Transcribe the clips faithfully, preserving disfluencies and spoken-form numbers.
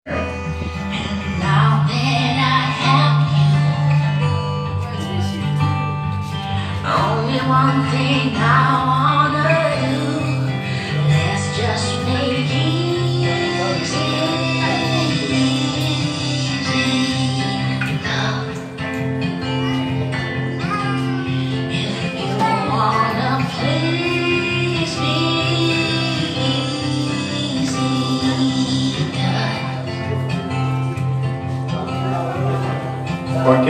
Now that I have you, only one thing I wanna do, let's just make it easy, easy. Love. If you wanna please me, easy does. Ok.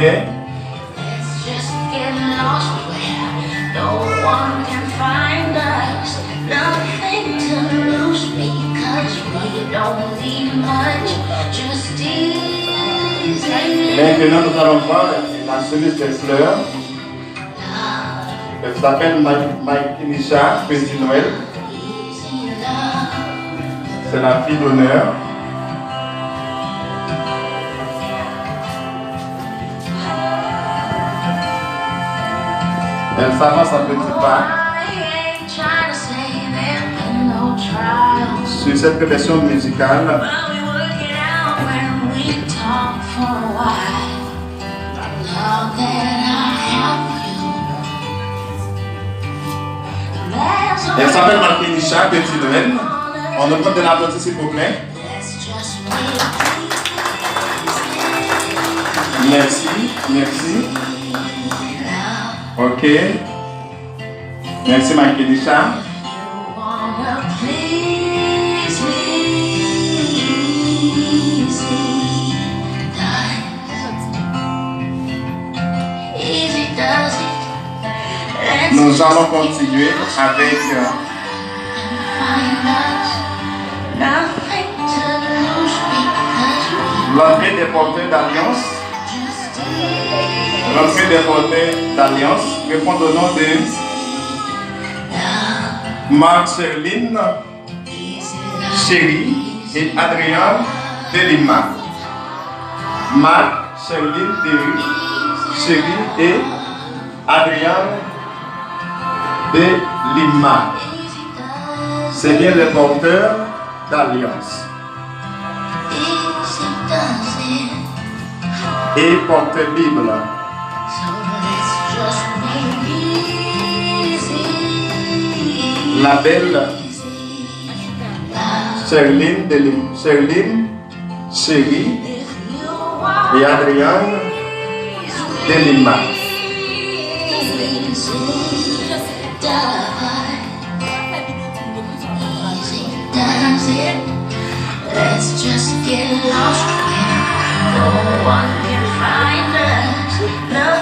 Let's just get lost where no one can find us. Nothing to lose because we don't need much. Just easy. Maintenant, nous allons voir la celliste des fleurs. Elle s'appelle Mike, Mike Kenisha, Petit Noël. C'est la fille d'honneur. Elle s'avance à petits pas sur cette progression musicale. Elle s'appelle Malkenisha Petit Noël. On augmente de l'applaudissement, s'il vous plaît. Merci, merci. Ok. Merci, Malkenisha. Nous allons continuer avec euh, l'entrée des porteurs d'alliance. L'entrée des porteurs d'alliance répond au nom de Marc Serline. Chéri et Adrian de Lima. Marc, Sherline, Derrick, Chéri et Adrian de Lima. C'est bien les porteurs d'alliance et porteurs Bible. La belle Sherline de Lim-, Sherline, Chéri et Adrian de Lima.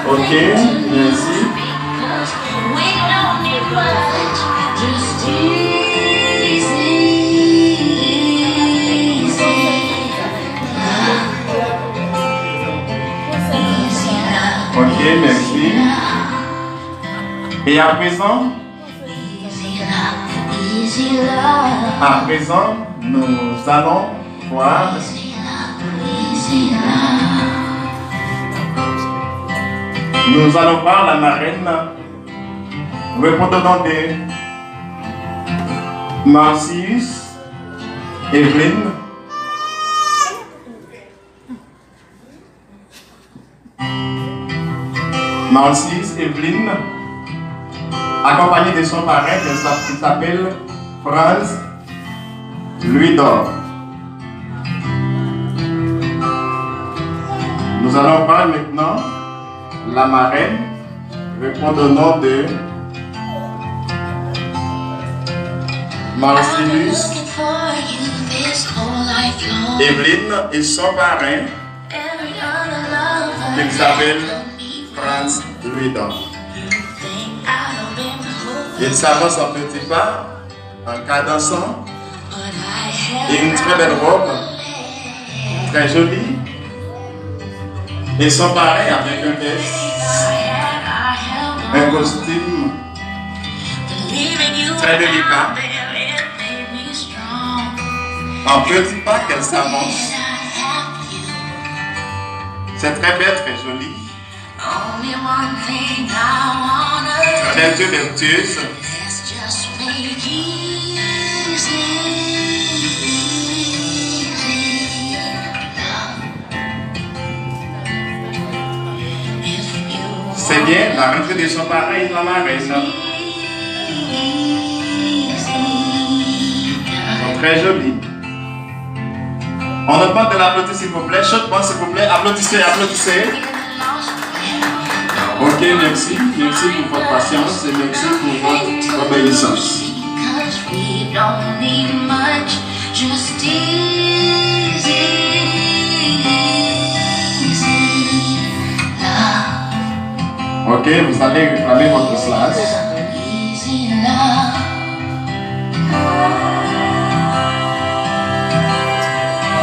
Ok, merci. Ok, merci. Et à présent, à présent, nous allons voir, nous allons voir la marraine répondre au nom de Marcius Evelyne. Marcius Evelyne, accompagnée de son parrain qui s'a-, qui s'appelle Franz Louis d'Or. Nous allons voir maintenant la marraine répondre au nom de Marcellus Evelyne et son parrain, qui s'appelle Franz Louis d'Or. Il s'avance en petits pas, en cadençant, et une très belle robe, très jolie, et son parrain avec un veste, un costume très délicat. En petits pas qu'elle s'avance. C'est très belle, très jolie. Très vertueuse. Bien, la rentrée des grands-parents et de la marraine. Très joli. On augmente de l'applaudissement, s'il vous plaît. Chaudement, s'il vous plaît. Applaudissez, applaudissez. Ok, merci. Merci pour votre patience et merci pour votre obéissance. Just easy, easy love. Ok, vous allez réclamer votre place. Easy love.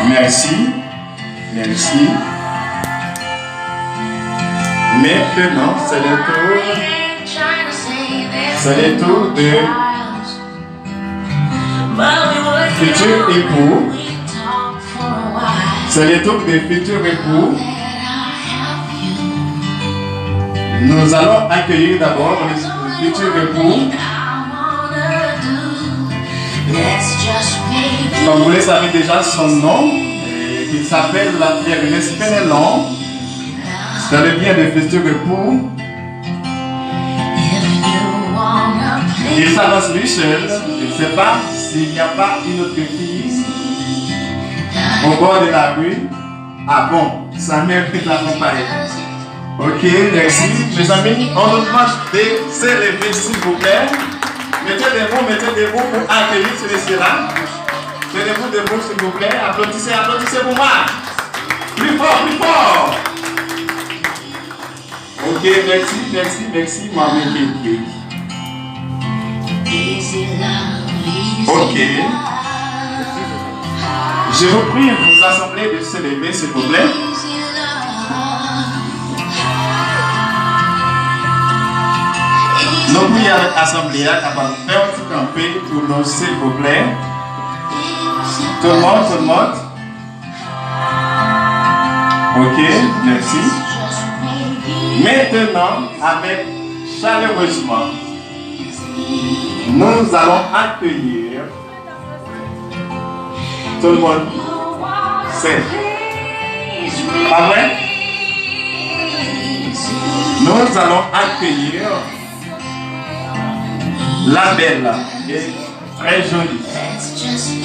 Merci. Merci. Maintenant, c'est le tour. C'est le tour de futur époux. C'est le tour des futurs époux. Nous allons accueillir d'abord le futur époux. Comme vous le savez déjà, son nom, euh, il s'appelle Ernest Fenelon. C'est le bien de futur époux. Il s'annonce lui seul. Je ne sais pas s'il n'y a pas une autre fille au bord de la rue. Ah bon, sa mèrit la konpay. Ok, merci. Mezanmi, on nous demande de se lever, s'il vous plaît. Mettez debout, mettez debout pour accueillir ce monsieur-là. Tenez-vous debout, s'il vous plaît. Applaudissez, applaudissez pour moi. Plus fort, plus fort. Ok, merci, merci, merci, Mami Kiki. Ok. Je vous prie de vous assembler, de se lever, s'il vous plaît. Nou priye avèk asanble a kapab fè yon ti kanpe pou nou, silvouplè. Tout le monde, tout le monde. Ok, merci. Maintenant, avec chaleureusement, nous allons accueillir tout le monde. C'est pas vrai? Nous allons accueillir la belle et très jolie,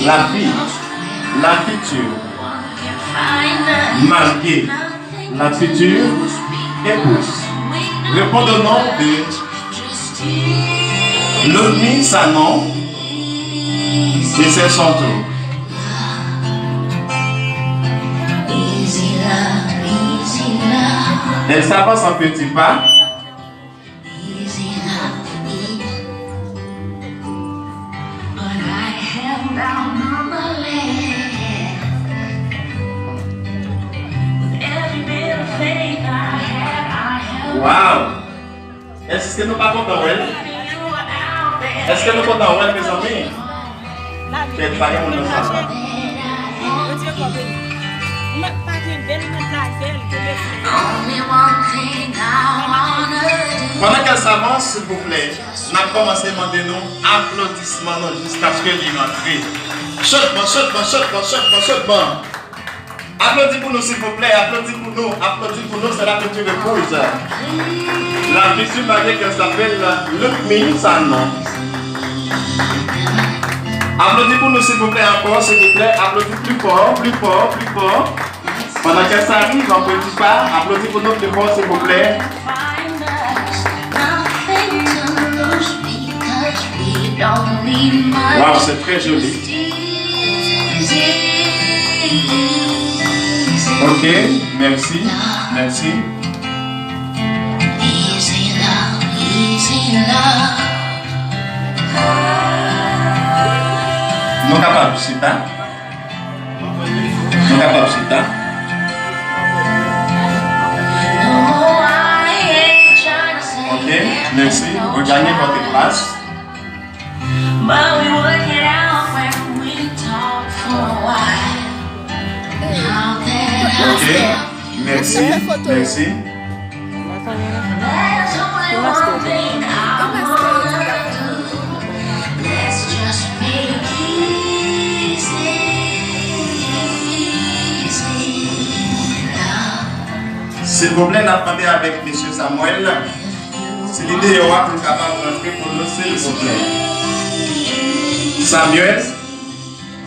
la fille, la future, mariée, la future épouse. Répond au nom de Ludmi Sanon, et c'est son tour. Elle s'avance en petits pas. Easy love, easy. But I held out nonetheless. With every bit of faith I had, I held Wow! Èske nou pa kontan wè l? Èske nou kontan wè l, mezanmi? Kèt, pa gen moun nan sal la. Bondye kò beni. Ou mèt pa gen bèl, ou mèt lave l, kenbe fè. Pandan ke l sa avanse, silvouplè, n ap kòmanse mande nou aplodisman nou jiskaske li rantre. Sòtman, sòtman, sòtman, sòtman, sòtman. Aplodi pou nou, silvouplè, aplodi pou nou, aplodi pou nou, c'est la future épouse. La future mariée qu'elle s'appelle Ludmi Sanon. Aplodi pou nou, silvouplè, ankò, silvouplè, aplodi pli fò, pli fò, pli fò. Pandan ke sa rive an peti pa, aplodi pou nou pli fò, silvouplè. Wow, c'est très joli. Ok, merci, merci. Nou kapab chita. Nou kapab chita. Ok, merci. Regagnez votre place. But we work it out when we talk for a while. Now that I've Ok, merci, merci. There's only one thing I wanna do. Let's just make it easy, easy love. Silvouplè, n ap mande avèk mesye Samuel. Ki deyò a pou l kapab rantre pou nou, silvouplè? Samuel,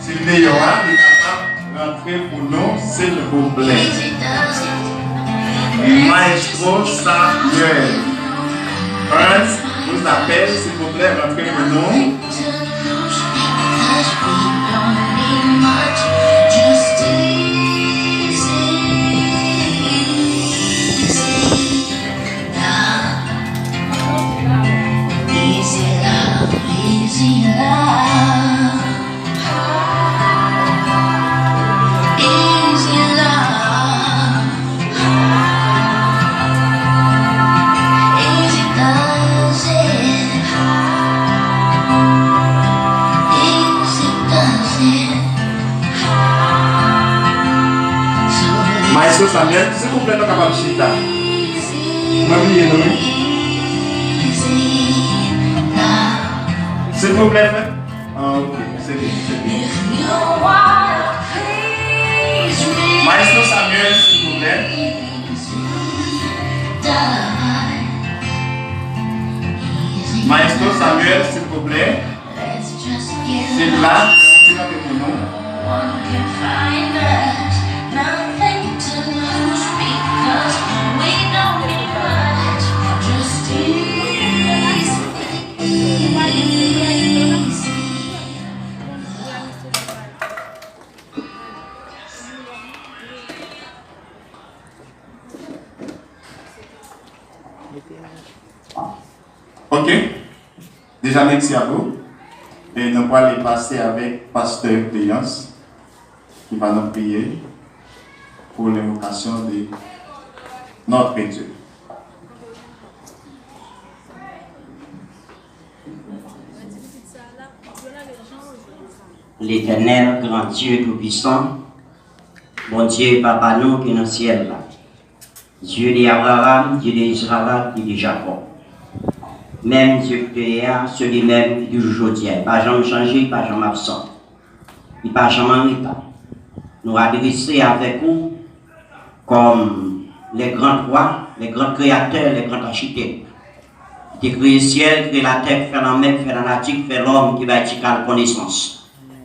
si l deyò a, li kapab rantre pou nou, silvouplè? Maestro Samuel. Ernst, vous appelle, silvouplè, rantre pou nou. Maestro Samuel, silvouplè, nou kapab chita? Mwen bliye nou, wi. Silvouplè, frè. Ah, ok, se byen, se byen. Maestro Samuel, silvouplè. Maestro Samuel, silvouplè. Silvouplè, rantre pou nou. Ok. Deja, mèsi a vou. E nou prale pase avèk pastè Cléance, ki va nou priye pour l'invocation de notre Dieu. Letènèl, gran Dye toupisan, Bondye Papa nou ki nan syèl la, Dye de Abraram, Dye de Izrayèl, Dye de Jakòb. Menm Dye ki te ye a, se li menm ki toujou jodi a. Li pa janm chanje, li pa janm absan. Li pa janm an reta. Nou adrese avèk ou kòm les grands rois, les grands créateurs, les grands architectes. Ki te kreye syèl, ki kreye latè, ki fè lanmè, ki fè lanati, ki fè lòm, ki bay ti kal konesans.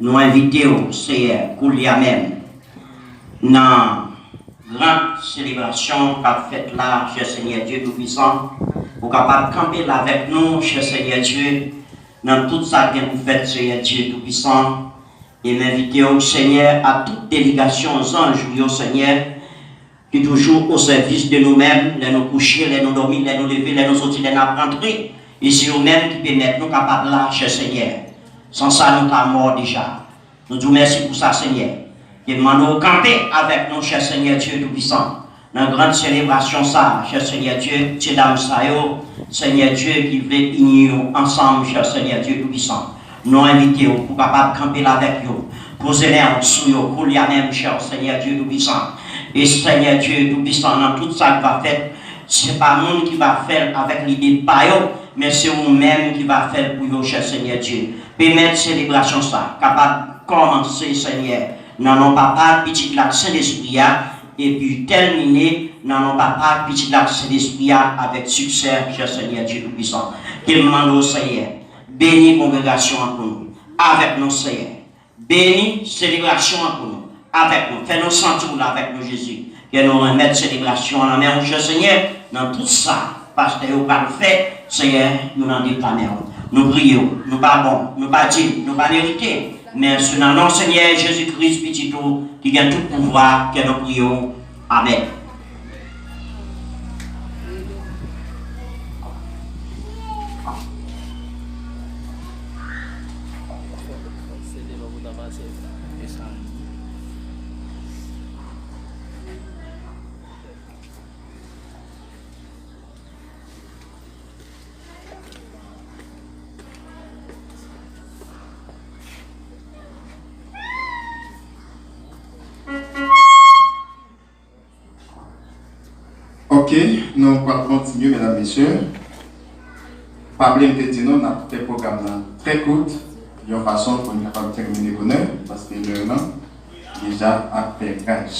Nou envite w, Seyè, koulye a menm, nan gran selebrasyon k ap fèt la, chè Senyè Dye Toupisan, ou kapab kanpe la avèk nou, chè Senyè Dye, nan tout sa k gen pou fèt, Senyè Dye Toupisan. E m envite w, Senyè, ak tout delegasyon zanj ou yo, Senyè, ki toujou o sèvis de nou menm, lè nou kouche, lè nou dòmi, lè nou leve, lè nou soti, lè n ap rantre. E se yo menm ki pèmèt nou kapab la, chè Senyè. San sa, nou ta mò deja. Nou di w mèsi pou sa, Senyè. E mande w kanpe avèk nou, chè Senyè Dye Toupisan. Nan gran selebrasyon sa a, chè Senyè Dye, ti dam sa yo, Senyè Dye, ki vle ini yo ansanm, chè Senyè Dye Toupisan. Nou envite w pou kapab kanpe la avèk yo. Poze men w sou yo koulye a menm, chè Senyè Dye Toupisan. E Senyè Dye Toupisan, nan tout sa k va fèt, se pa moun ki va fè l avèk lide pa yo, men se ou menm ki va fè l pou yo, chè Senyè Dye. Pèmèt selebrasyon sa a kapab kòmanse, Senyè, nan non Papa, Pitit la ak Sentespri a, epi tèmine nan non Papa, Pitit la ak Sentespri a avèk siksè, chè Senyè Dye Toupisan. Ke m mande w, Senyè, beni kongregasyon an pou nou, avèk nou, Senyè. Beni selebrasyon an pou nou, avèk nou. Fè nou santi w la avèk nou, Jezi. Ke nou renmèt selebrasyon an nan men w, chè Senyè, nan tout sa pastè yo pral fè, Senyè, nou nan depa men w. Nou priye w, nou pa bon, nou pa dign, nou pa merite, men se nan non Senyè Jezi Kris, Pitit ou, ki gen tout pouvwa, ke nou priye w. Amèn. Ok, nou pral kontinye, medam, mesye. Pa bliye m te di nou, n ap fè pwogram nan trè kout, yon fason pou n kapab tèmine bonè, paske lè nan deja ap fè raj.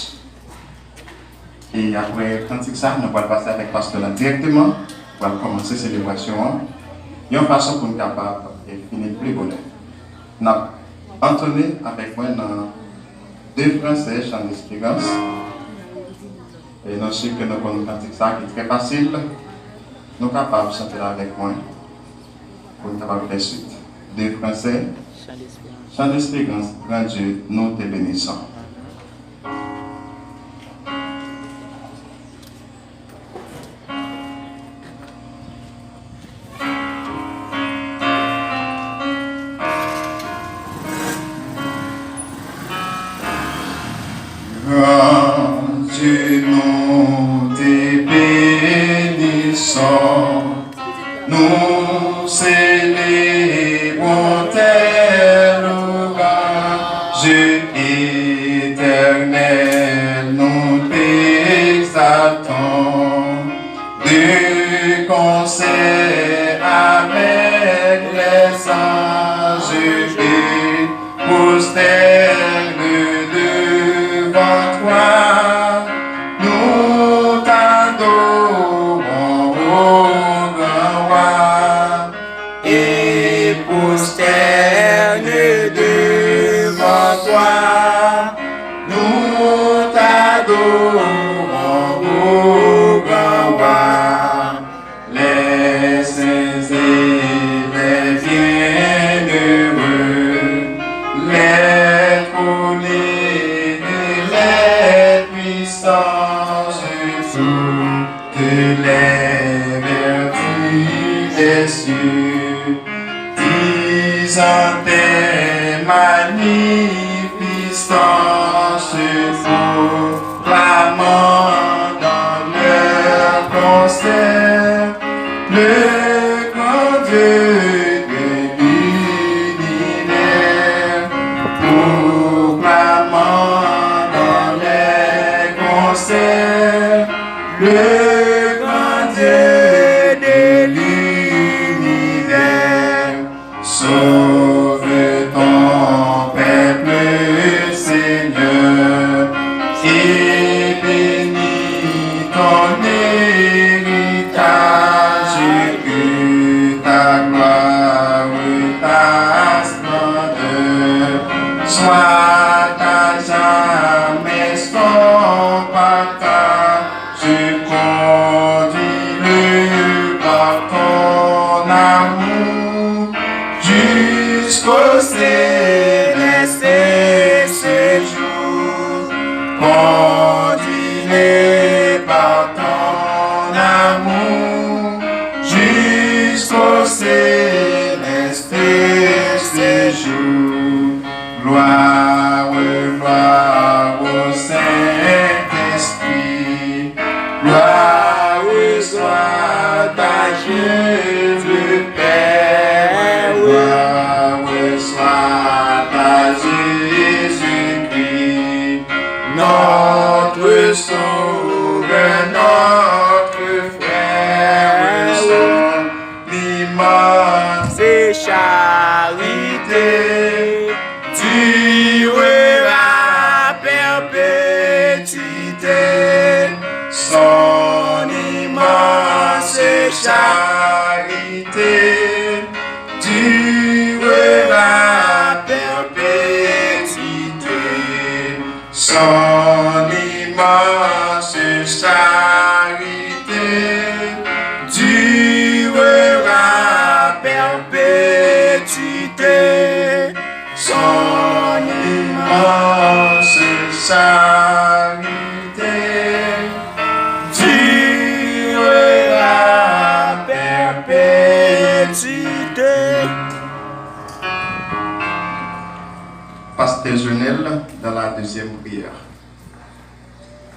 E apre kantik sa, nou pral pase avèk pastè la dirèkteman. Pral kòmanse selebrasyon an yon fason pou n kapab fini l pi bonè. N ap antone avèk mwen nan de fransè, Chan Lesperans. E nou si ke nou konn kantik sa ki trè fasil. Nou kapab chante l avèk mwen pou n kapab fè swit. De fransè, Chan Lesperans, Grand Dieu, nous te bénissons. Grand Dieu, nous te bénissons, nous célébrons tes louanges, Éternel, nous t'exaltons. De concert avec les anges et prosternés devant toi, nous t'adorons, ô grand roi, et prosternés devant toi, nous t'adorons, ô grand roi. Les saints et les bienheureux, les trônés et les puissants, toutes les vertus des cieux, disant tes magnificences, proclamant dans leur concert le grand Dieu de l'univers, proclamant dans les concerts le grand Dieu de l'univers. Sauve ton peuple, Seigneur, et bénis ton héritage, que ta gloire, ta splendeur soient à jamais son partage. Conduis-le par ton amour jusqu'au céleste séjour. Conduis-le par ton amour jusqu'au céleste séjour. Gloire, gloire au Saint-Esprit. Gloire soit à Dieu le Père. Gloire soit à Jésus-Christ, notre Sauveur, notre Frère. Son immense charité durera à perpétuité. Son immense charité durera à perpétuité. Son immense charité durera à perpétuité. Son immense charité durera à perpétuité. Pasteur Jonel dans la deuxième prière.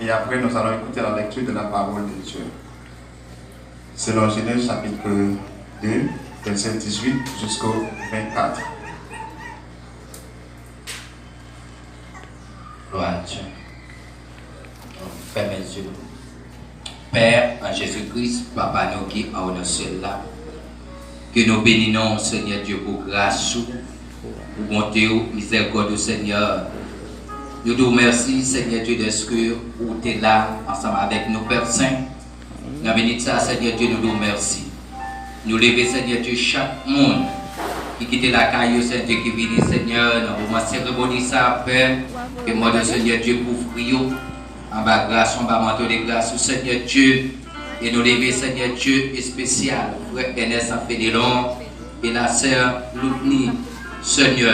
Et après, nous allons écouter la lecture de la parole de Dieu. Selon Genèse chapitre deux, verset dix-huit jusqu'au vingt-quatre. Glwa a Dye. Fèmen zye nou. Pè, an Jezi Kris, Papa nou ki anwo nan syèl la, ke nou beni non w, Senyè Dye, pou gras ou, pou bonte w, mizèrikòd ou, Senyè. Nou di w mèsi, Senyè Dye, dèske ou te la ansanm avèk nou, Pè Sen. Nan minit sa a, Senyè Dye, nou di w mèsi. Nou leve, Senyè Dye, chak moun ki kite lakay yo, Senyè Dye, ki vini, Senyè, nan moman seremoni sa a, Pè, ke mande w, Senyè Dye, kouvri yo anba gras ou, anba manto de gras ou, Senyè Dye. E nou leve, Senyè Dye, espesyal, frè Ernest Fénelon e la sè Loudny, Senyè.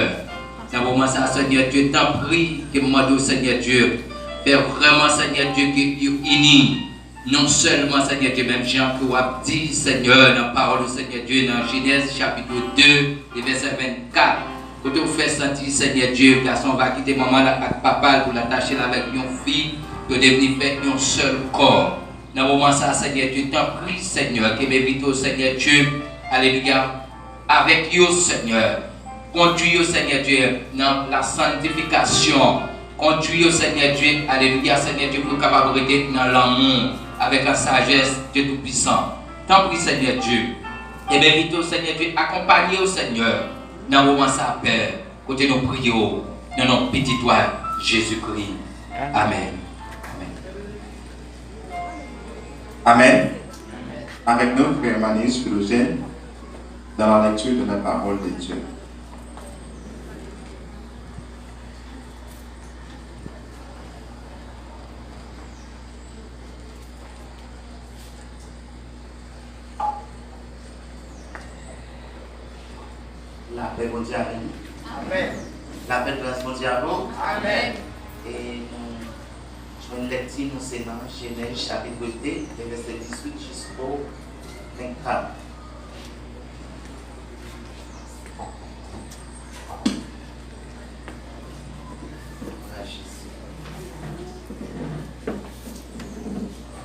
Nan moman sa a, Senyè Dye, tanpri, ke m mande w, Senyè Dye, fè vrèman, Senyè Dye, ke yo ini. Non sèlman, Senyè Dye, menm jan ke w ap di, Senyè, nan pawòl ou, Senyè Dye, nan Jenèz chapit de, e vèsè vennkat, kote w fè santi, Senyè Dye, gason va kite manman l ak papa l pou l atache l avèk yon fi, yo devni fè yon sèl kò. Nan moman sa a, Senyè Dye, tanpri, Senyè, ke m envite w, Senyè Dye, alelouya, avèk yo, Senyè. Kondui yo, Senyè Dye, nan la santifikasyon. Kondui yo, Senyè Dye, alelouya, Senyè Dye, pou yo kapab rete nan lanmou, avèk la sajès de Toupisan. Tanpri, Senyè Dye. E benvite w, Senyè Dye, akonpanye yo, Senyè, nan moman sa a, Pè, kote nou priye w, nan non pitit ou a, Jezikri. Amèn. Amèn. Amèn. Avec nous, frère Manius Philogène, dans la lecture de la parole de Dieu. Lapè Bondye avè nou. Amèn. Lapè, gras Bondye avè w. Amèn. E nou jwenn lèkti nou se nan Jenèz chapit de, e vèsè dizuit jisko vennkat.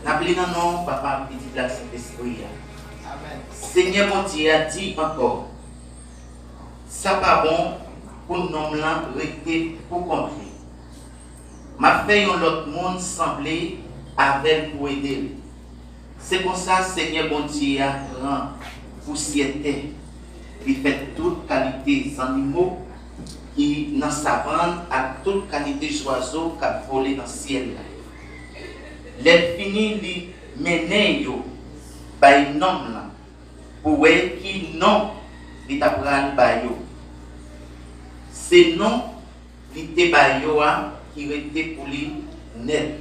N ap li nan non Papa, Pitit la, Sentespri a. Amèn. Senyè Bondye a di ankò, sa pa bon pou nonm lan rete pou kont li. M ap fè yon lòt moun sanble avè l pou ede l. Se konsa Senyè Bondye a pran pousyè tè, li fè tout kalite zannimo ki nan savann ak tout kalite zwazo k ap vole nan syèl la. Lè l fini, li mennen yo bay nonm lan pou wè ki non li ta pral ba yo. Se non li te ba yo a ki rete pou li nèt.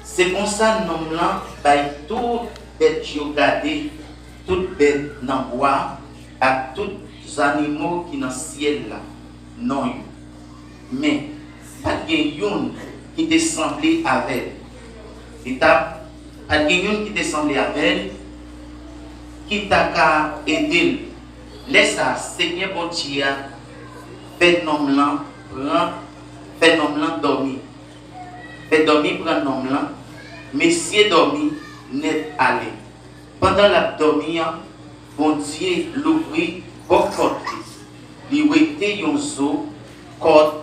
Se konsa nonm lan bay tout bèt yo gade, tout bèt nan bwa ak tout zannimo ki nan syèl la non yo. Men, pa t gen youn ki te sanble avè l. Li t ap, pa t gen youn ki te sanble avè l ki ta ka ede l. Lè sa a, Senyè Bondye a fè nonm lan pran, fè nonm lan dòmi. Fè dòmi pran nonm lan, mesye dòmi nèt ale. Pandan l ap dòmi an, Bondye louvri bò kòt li, li wete yon zo kòt.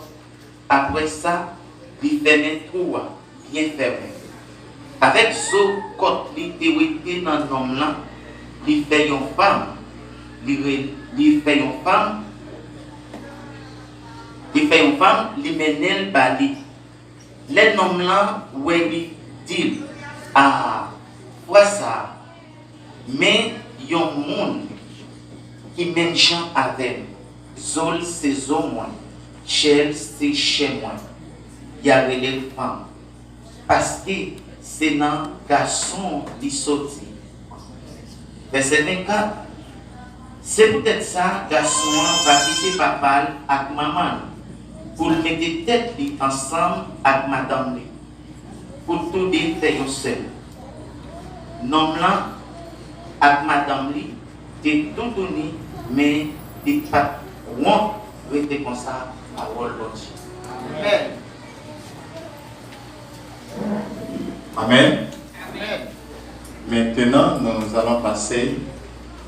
Apre sa, li fèmen twou a byen fèmen. Avèk zo kòt li te wete nan nonm lan, li fè yon fanm, li re-, li fè yon fanm, li fè yon fanm, li mennen l ba li. Lè nonm lan wè li, di l, a, fwa sa a, men yon moun ki menm jan avè m, zo l se zo mwen, chè l se chè mwen, y a rele l fanm, paske se nan gason li soti. Vèsè vennkat, se poutèt sa gason an va kite papa l ak manman l pou l mete tèt li ansanm ak madanm li, pou toude fè yon sèl. Nonm lan ak madanm li te toutouni, men li pa t wont rete konsa, pawòl Bondye. Amèn. Amèn. Amèn. Maintenant, nous allons passer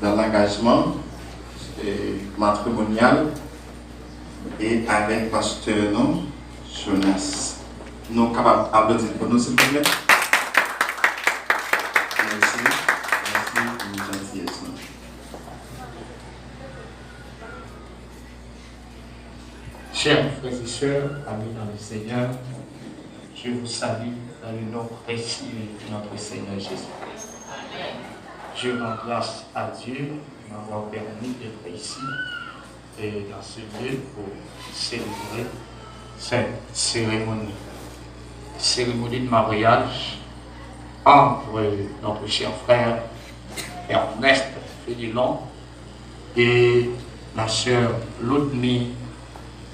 dans l'engagement, eh, matrimonial et avec pasteur nou, Jonas. Nou kapab aplodi pou nou, silvouplè? Mèsi. Mèsi pou jantiyès nou. Chers frères et sœurs, amis dans le Seigneur, je vous salue dans le nom précieux de notre Seigneur Jésus-Christ. Je rends grâce à Dieu de m'avoir permis d'être ici et dans ce lieu pour célébrer cette cérémonie. Cérémonie de mariage entre notre cher frère Ernest Fénelon et la sœur Ludmy,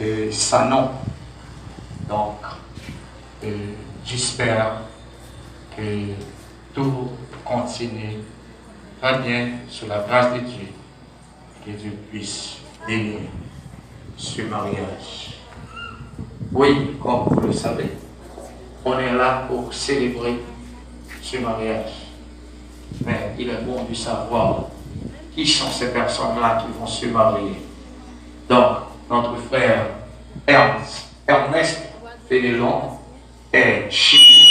euh, Sanon. Donc, euh, j'espère que tout continue très bien sous la grâce de Dieu. Que Dieu puisse bénir ce mariage. Oui, comme vous le savez, on est là pour célébrer ce mariage. Mais il est bon de savoir qui sont ces personnes-là qui vont se marier. Donc, notre frère Ernst, Ernest Fénelon est chimiste.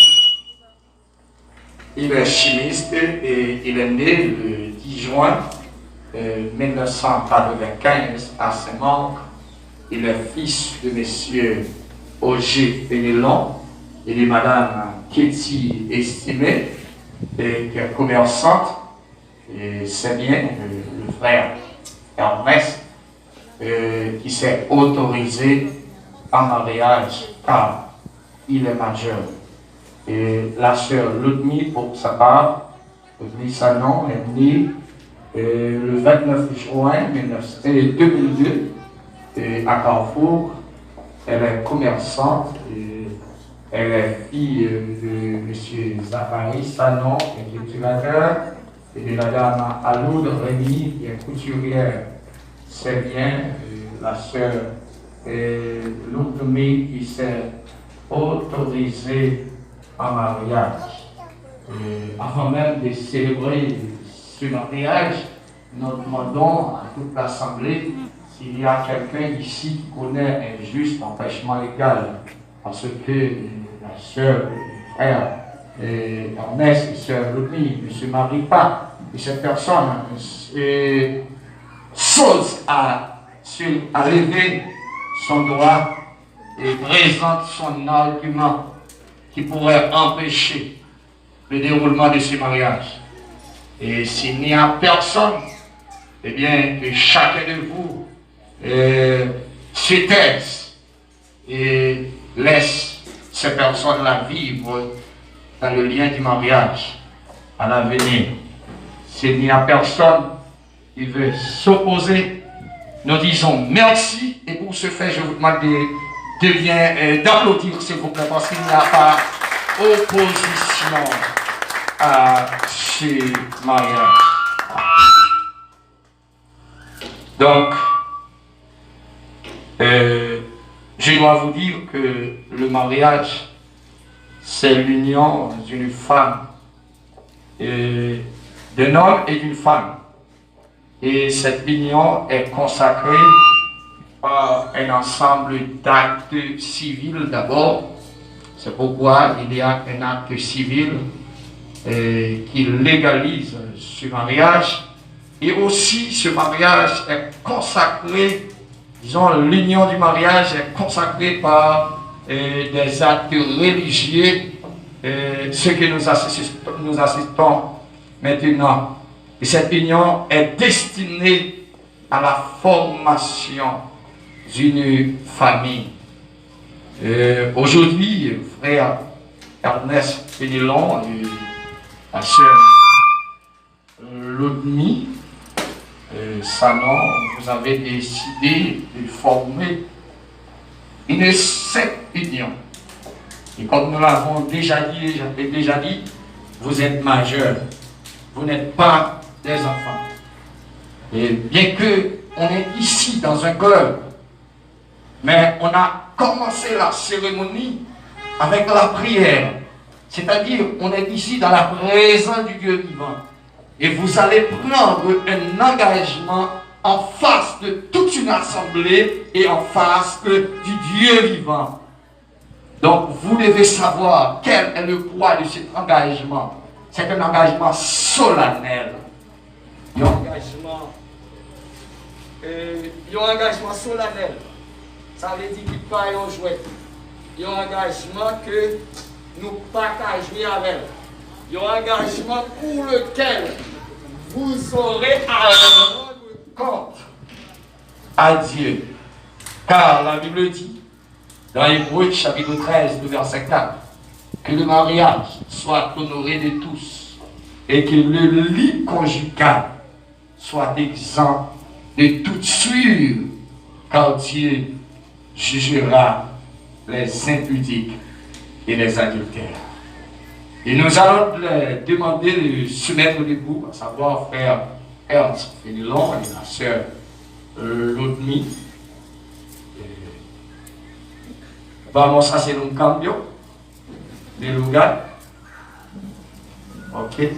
Il est chimiste et il est né le dix juin, euh, mille neuf cent quatre-vingt-quinze à Saint-Marc. Il est fils de monsieur Auger Fénelon et de madame Ketty Estimé, et qui est commerçante. Et c'est bien, euh, le frère Ernest, euh, qui s'est autorisé en mariage car il est majeur. Et la sœur Ludmy, pour sa part, Ludmy Sanon, est née, euh, le vingt-neuf juin mille neuf cents, euh, deux mille deux, euh, à Carrefour. Elle est commerçante, et elle est fille, euh, de monsieur Zacharie Sanon, qui est cultivateur, et de madame Aloud Rémy, qui est couturière. C'est bien, euh, la sœur, euh, Ludmy qui s'est autorisée en mariage. Euh, avant même de célébrer ce mariage, nous demandons à toute l'assemblée s'il y a quelqu'un ici qui connaît un juste empêchement légal. Parce que, euh, la sœur, le frère, euh, Ernest et sœur Ludmy ne se marient pas. Et cette personne, euh, s'oppose à, à lever son doigt et présente son argument qui pourrait empêcher le déroulement de ce mariage. Et s'il n'y a personne, eh bien, que chacun de vous, euh, se taise et laisse ces personnes-là vivre dans le lien du mariage à l'avenir. S'il n'y a personne qui veut s'opposer, nous disons merci et pour ce fait, je vous demande de, de bien, euh, d'applaudir, s'il vous plaît, parce qu'il n'y a pas opposition à ce mariage. Donc, euh, je dois vous dire que le mariage, c'est l'union d'une femme, euh, d'un homme et d'une femme. Et cette union est consacrée par un ensemble d'actes civils d'abord. C'est pourquoi il y a un acte civil, euh, qui légalise ce mariage. Et aussi, ce mariage est consacré, disons, l'union du mariage est consacrée par, euh, des actes religieux, euh, ce que nous assistons, nous assistons maintenant. Et cette union est destinée à la formation d'une famille. Euh, aujourd'hui, frère Ernest Fénelon et la sœur Ludmy, euh, Sanon, vous avez décidé de former une sainte union. Et comme nous l'avons déjà dit, déjà dit, vous êtes majeurs. Vous n'êtes pas des enfants. Et bien que on est ici dans un club, mais on a commencé la cérémonie avec la prière. C'est-à-dire, on est ici dans la présence du Dieu vivant. Et vous allez prendre un engagement en face de toute une assemblée et en face que du Dieu vivant. Donc, vous devez savoir quel est le poids de cet engagement. C'est un engagement solennel. Yon angajman, euh, yon angajman solanèl. Sa vle di ki pa yon jwèt. Yon angajman ke nou pa ka jwe avè l. Yon angajman pour lequel Vous aurez à rendre compte à Dieu. Car la Bible dit, dans Hébreux chapitre treize, le verset quatre, que le mariage soit honoré de tous et que le lit conjugal soit exempt de toute souillure, car Dieu jugera les impudiques et les adultères. Et nous allons leur demander de se mettre debout, à savoir frère Ernst Fénelon et la sœur Lodmi. Vamos a hacer un cambio de lugar. Ok.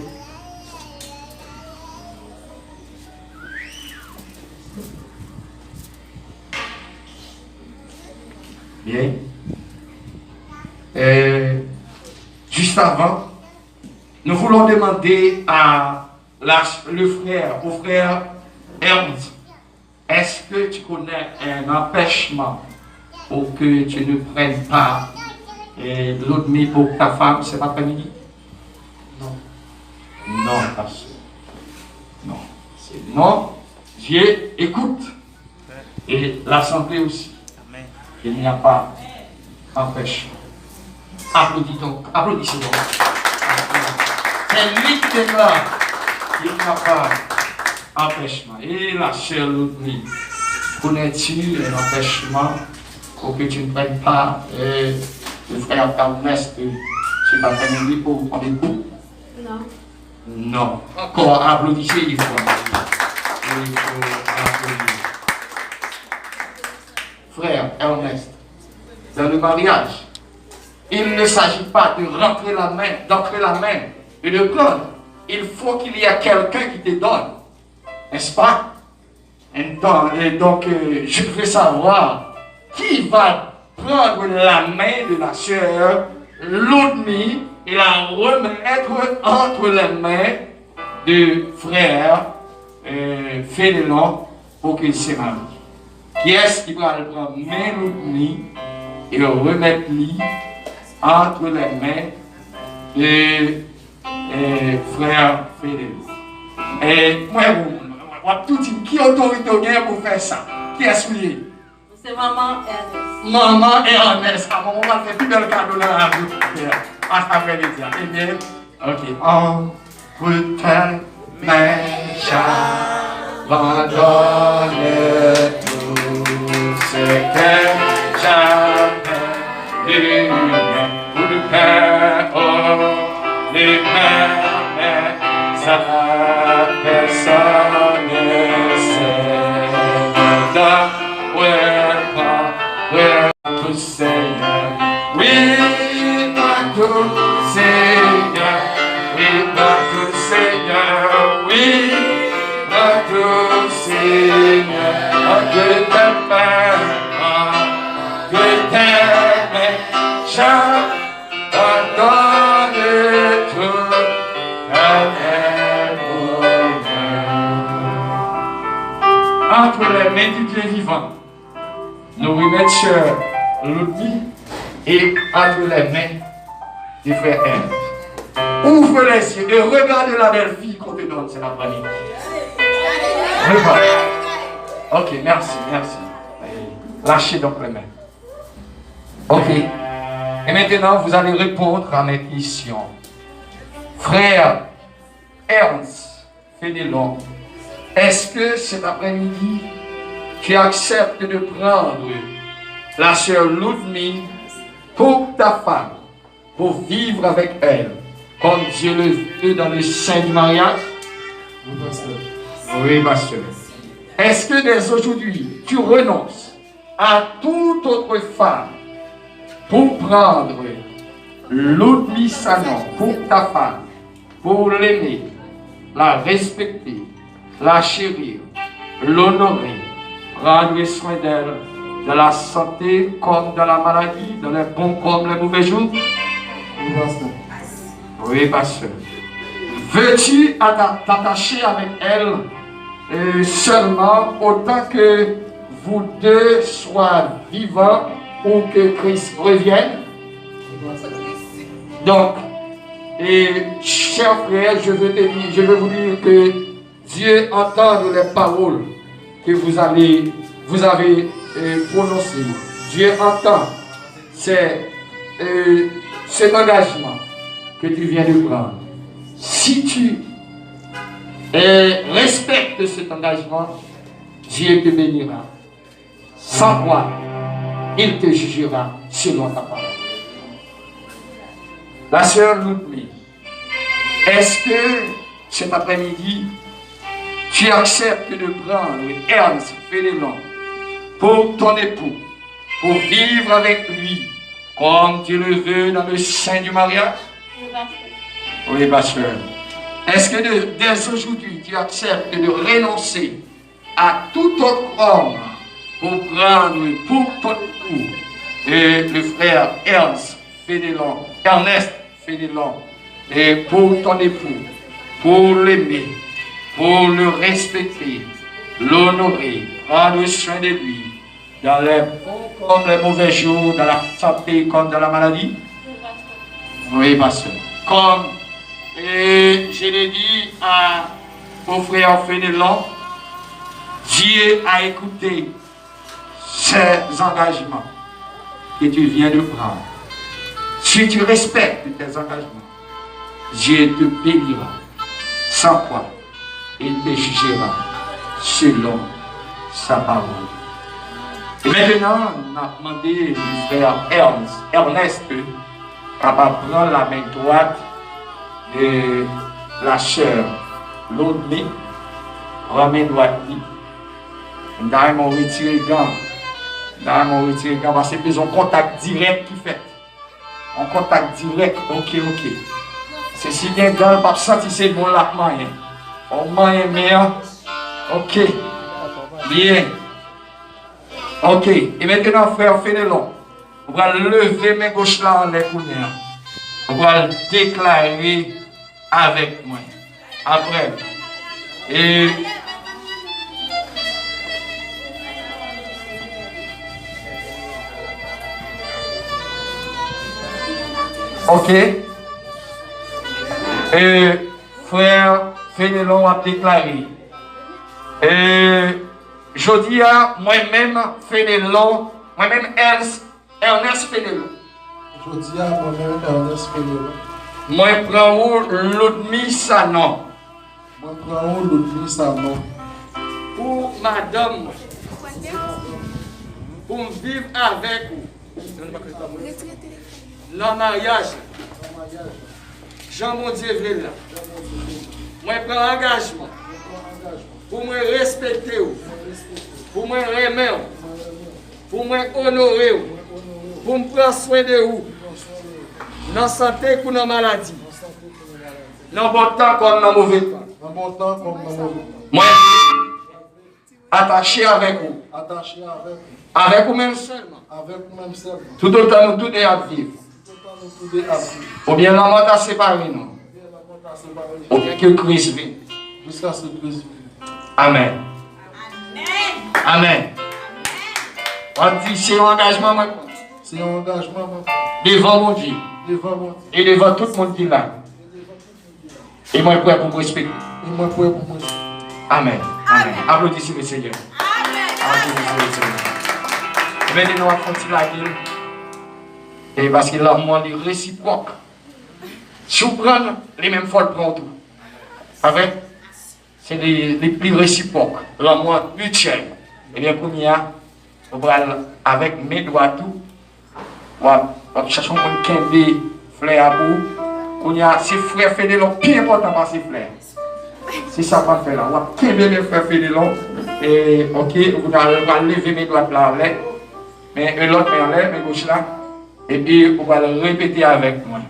Bien. Euh, juste avant, nous voulons demander à la, le frère, au frère Ernst, est-ce que tu connais un empêchement pour que tu ne prennes pas, euh, Lodmi pour ta femme cet après-midi? Non. Non, pasteur. Non. C'est non. Dieu écoute. Et l'assemblée aussi. Amen. Il n'y a pas empêchement. Applaudis donc, applaudissez donc. C'est lui qui déclare qu'il n'y a pas empêchement. Et la sœur Ludmille, connais-tu un empêchement pour que tu ne prennes pas, euh, le frère Ernest, euh, cet après-midi pour prendre des cours? Non. Non. Encore, applaudissez, il faut. Il faut applaudir. Frère Ernest, dans le mariage, il ne s'agit pas de rentrer la main, d'entrer la main et de prendre. Il faut qu'il y ait quelqu'un qui te donne. N'est-ce pas? Et donc, et donc, euh, je veux savoir qui va prendre la main de la sœur Ludmille et la remettre entre les mains de frère, euh, Fénelon pour qu'il se marie. Kiyès ki pral pran men Ludmille e remèt li entre les mains de, euh, frère Fénelon? E mwen, w ap tou di m ki otorite w genyen pou w fè sa. Kiyès ou ye? Se manman Ernest. Manman Ernest. A, manman pral fè pi bèl kado nan lavi w atravè medya. Ebyen, ok. Entre tes mains, j'abandonne tout ce que j'avais de mien. Pour le cœur, oh, le cœur, mais ça personne ne sait. Dans, ouais, ouais, ouais. Tout Seigneur, oui, ma tout Seigneur, oui, ma tout Seigneur, oui, ma tout Seigneur, entre tes mains, entre tes mains, j'abandonne tout à tes mains. Entre les mains du Dieu vivant. Nou remèt sè Ludmille et entre les mains du frère Ernest. Ouvre les yeux et regarde la belle fille qu'on te donne cet après-midi. Regarde. Ok, merci, merci. Lâchez donc les mains. Ok. Et maintenant, vous allez répondre à mes questions. Frère Ernst, Fénelon, est-ce que cet après-midi, tu acceptes de prendre la sœur Ludmille pour ta femme, pour vivre avec elle, comme Dieu le veut dans le sein du mariage? Oui, pasteur. Oui, pasteur. Est-ce que dès aujourd'hui, tu renonces à toute autre femme pour prendre Ludmille Sanon pour ta femme, pour l'aimer, la respecter, la chérir, l'honorer, prendre soin d'elle, dans la santé comme dans la maladie, dans les bons comme les mauvais jours? Oui, pasteur. Oui, pasteur. Veux-tu atta-, t'attacher avec elle, euh, seulement autant que vous deux soyez vivants ou que Christ revienne? Donc, et cher frère, je veux te dire, je veux vous dire que Dieu entend les paroles que vous allez, vous avez euh, prononcées. Dieu entend ces, euh, cet engagement que tu viens de prendre. Si tu euh, respectes cet engagement, Dieu te bénira. Sans quoi il te jugera selon ta parole. La sœur Ludmille, est-ce que cet après-midi, tu acceptes de prendre Ernst Fénelon pour ton époux, pour vivre avec lui, comme Dieu le veut dans le sein du mariage? Oui, pasteur. Est-ce que de- dès aujourd'hui, tu acceptes de renoncer à tout autre homme pour prendre pour ton époux et le frère Ernst Fénelon, Ernest Fénelon, et pour ton époux, pour l'aimer, pour le respecter, l'honorer, prendre soin de lui, dans les bons comme les mauvais jours, dans la santé comme dans la maladie? Oui, pasteur. Comme et je l'ai dit à, au frère Fénelon, Dieu a écouté ces engagements que tu viens de prendre. Si tu respectes tes engagements, Dieu te bénira. Sans quoi il te jugera selon sa parole. E mentnan, n ap mande frè Ernst, Ernest kapab pran lamen dwat de la sè Lodmi, pran men dwat li. M ta renmen w retire gan. M ta renmen w retire gan paske bezwen kontak dirèk ki fèt. Yon kontak dirèk, oke, oke. Se si gen gan, l p ap santi se bon l ap manyen. Fò w manyen men an. Oke. Byen. Oke. E mentnan, frè Fenelon, ou pral leve men goch la anlè kounye a. Ou pral deklare avèk mwen. Apre, e, oke. E, frè Fenelon, w ap deklare. E, jodi a, mwen menm, Fenelon, mwen menm, Ernst, Ernest Fenelon. Jodi a, mwen menm, Ernest Fenelon. Mwen pran ou, Lodmi Sanon. Mwen pran ou, Lodmi Sanon. Pou madanm mwen. Pou m viv avèk ou. Nan maryaj la. Jan Bondye vle l la. Mwen pran angajman. Pou mwen respekte w. Pou mwen renmen w. Pou mwen onore w. Pou m pran swen de ou. Nan sante kou nan maladi. Nan bon tan kòm nan move tan. Nan bon tan kòm nan move tan. Mwen atache avèk ou. Atache avèk ou. Avèk ou menm sèlman. Avèk ou menm sèlman. Toutotan nou tou de ap viv. Toutotan nou tou de ap viv. Oubyen lanmò ta separe nou. Oubyen lanmò ta separe nou. Oubyen ke Kris vini. Jiskaske Kris vini. Amèn. Amèn. Amèn. W ap di, se yon angajman mwen pran. Se yon angajman mwen pran. Devan Bondye. Devan Bondye. E devan tout moun ki la. E devan tout moun ki la. E mwen prè pou m respekte. E mwen prè pou m respekte. Amèn. Amèn. Aplodissez le Seigneur. Aplodissez le Seigneur. E mentnan, nou ap fè yon ti lage l. E paske lanmou an, li resipwòk. Si w pran l, li menm fò l pran w tou. Pa vre? Se li, li pli resipwòk. Lanmou an mityèl. Ebyen, kounye a, ou pral avèk men dwat ou, w ap, w ap chache yon moun kenbe flè a pou ou. Kounye a, se frè Fenelon pi enpòtan pase flè a. Se sa w pral fè la. W ap kenbe men frè Fenelon. E, oke, ou pral, pral leve men dwat la anlè. Men, e, lòt men anlè, men goch la. Epi, ou pral repete avèk mwen.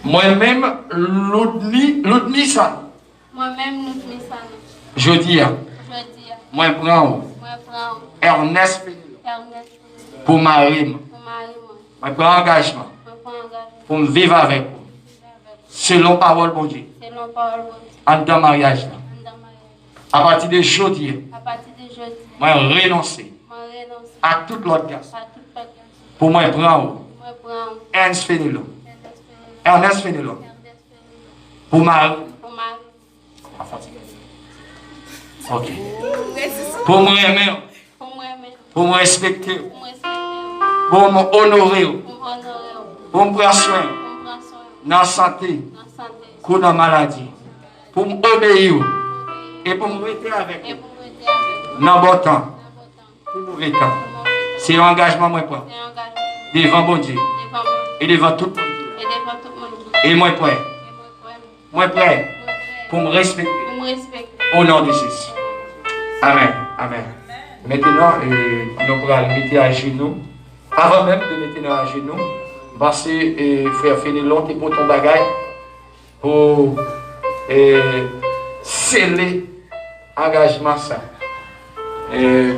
Mwen menm, Loudni, Loudni Sanon. Mwen menm, Loudni Sanon. Jodi a. Jodi a. Mwen pran ou. Mwen pran ou. Ernest Fenelon. Ernest Fenelon. Pou mari m. Pou mari mwen. Mwen pran angajman. Mwen pran angajman. Pou m viv avèk ou. Pou m viv avèk ou. Selon pawòl Bondye. Selon pawòl Bondye. Anndan maryaj la. Anndan maryaj la. Apati de jodi a. Apati de jodi a. Mwen renonse. Mwen renonse. A tout lòt gason. A tout lòt gason. Pou mwen pran ou. Pou mwen pran ou. Ernest Fenelon. Ernest Fenelon. Ernest Fenelon. Ernest Fenelon. Pou mari. Pou mari. Ok. Pou m renmen w. Pou m renmen w. Pou m respekte w. Pou m respekte w. Pou m onore w. Pou m onore w. Pou m pran swen w. Pou m pran swen w. Nan sante. Nan sante. Kou nan maladi. Pou m obeyi w. Pou m obeyi w. E pou m rete avèk ou. E pou m rete avèk ou. Nan bon tan. Nan bon tan. Pou move tan. Pou move tan. Se yon angajman mwen pran. Se yon angajman. Devan Bondye. Devan Bondye. E devan tout moun ki la. E devan tout moun ki la. E mwen prè. E mwen prè. Mwen prè. Mwen prè. Pou m respekte. Pou m respekte. O non de Jezi. Amèn. Amèn. Mentnan, e, nou pral mete ajenou. Avan menm de mete nou ajenou, m panse, e, frè Fenelon te pote yon bagay pou, e, sele angajman sa. E,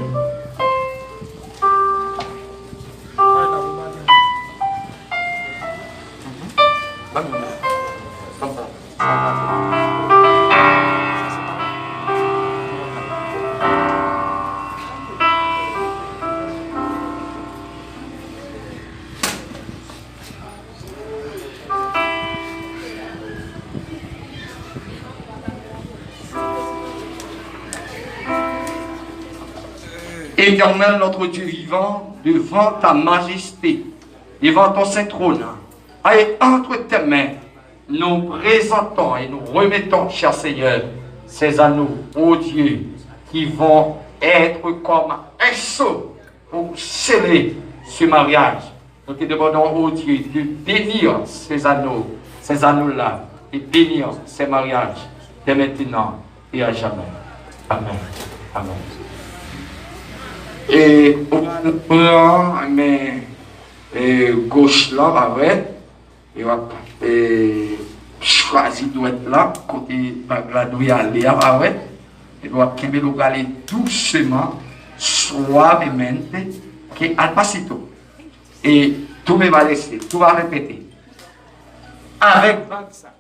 Éternel, notre Dieu vivant, devant ta majesté, devant ton saint trône, et entre tes mains, nous présentons et nous remettons, cher Seigneur, ces anneaux, ô Dieu, qui vont être comme un sceau pour sceller ce mariage. Nous te demandons, ô Dieu, de bénir ces anneaux, ces anneaux-là, de bénir ces mariages, dès maintenant et à jamais. Amèn. Amèn. E ou pral pran men, e, goch lan, pa vre? E w ap, e, chwazi dwèt la, kote bag la dwe ale a, pa vre? Epi w ap kenbe l, w prale douseman, suavemente, ok, al pasito. E tú me vas a decir, tú vas a repetir. Avèk bag sa.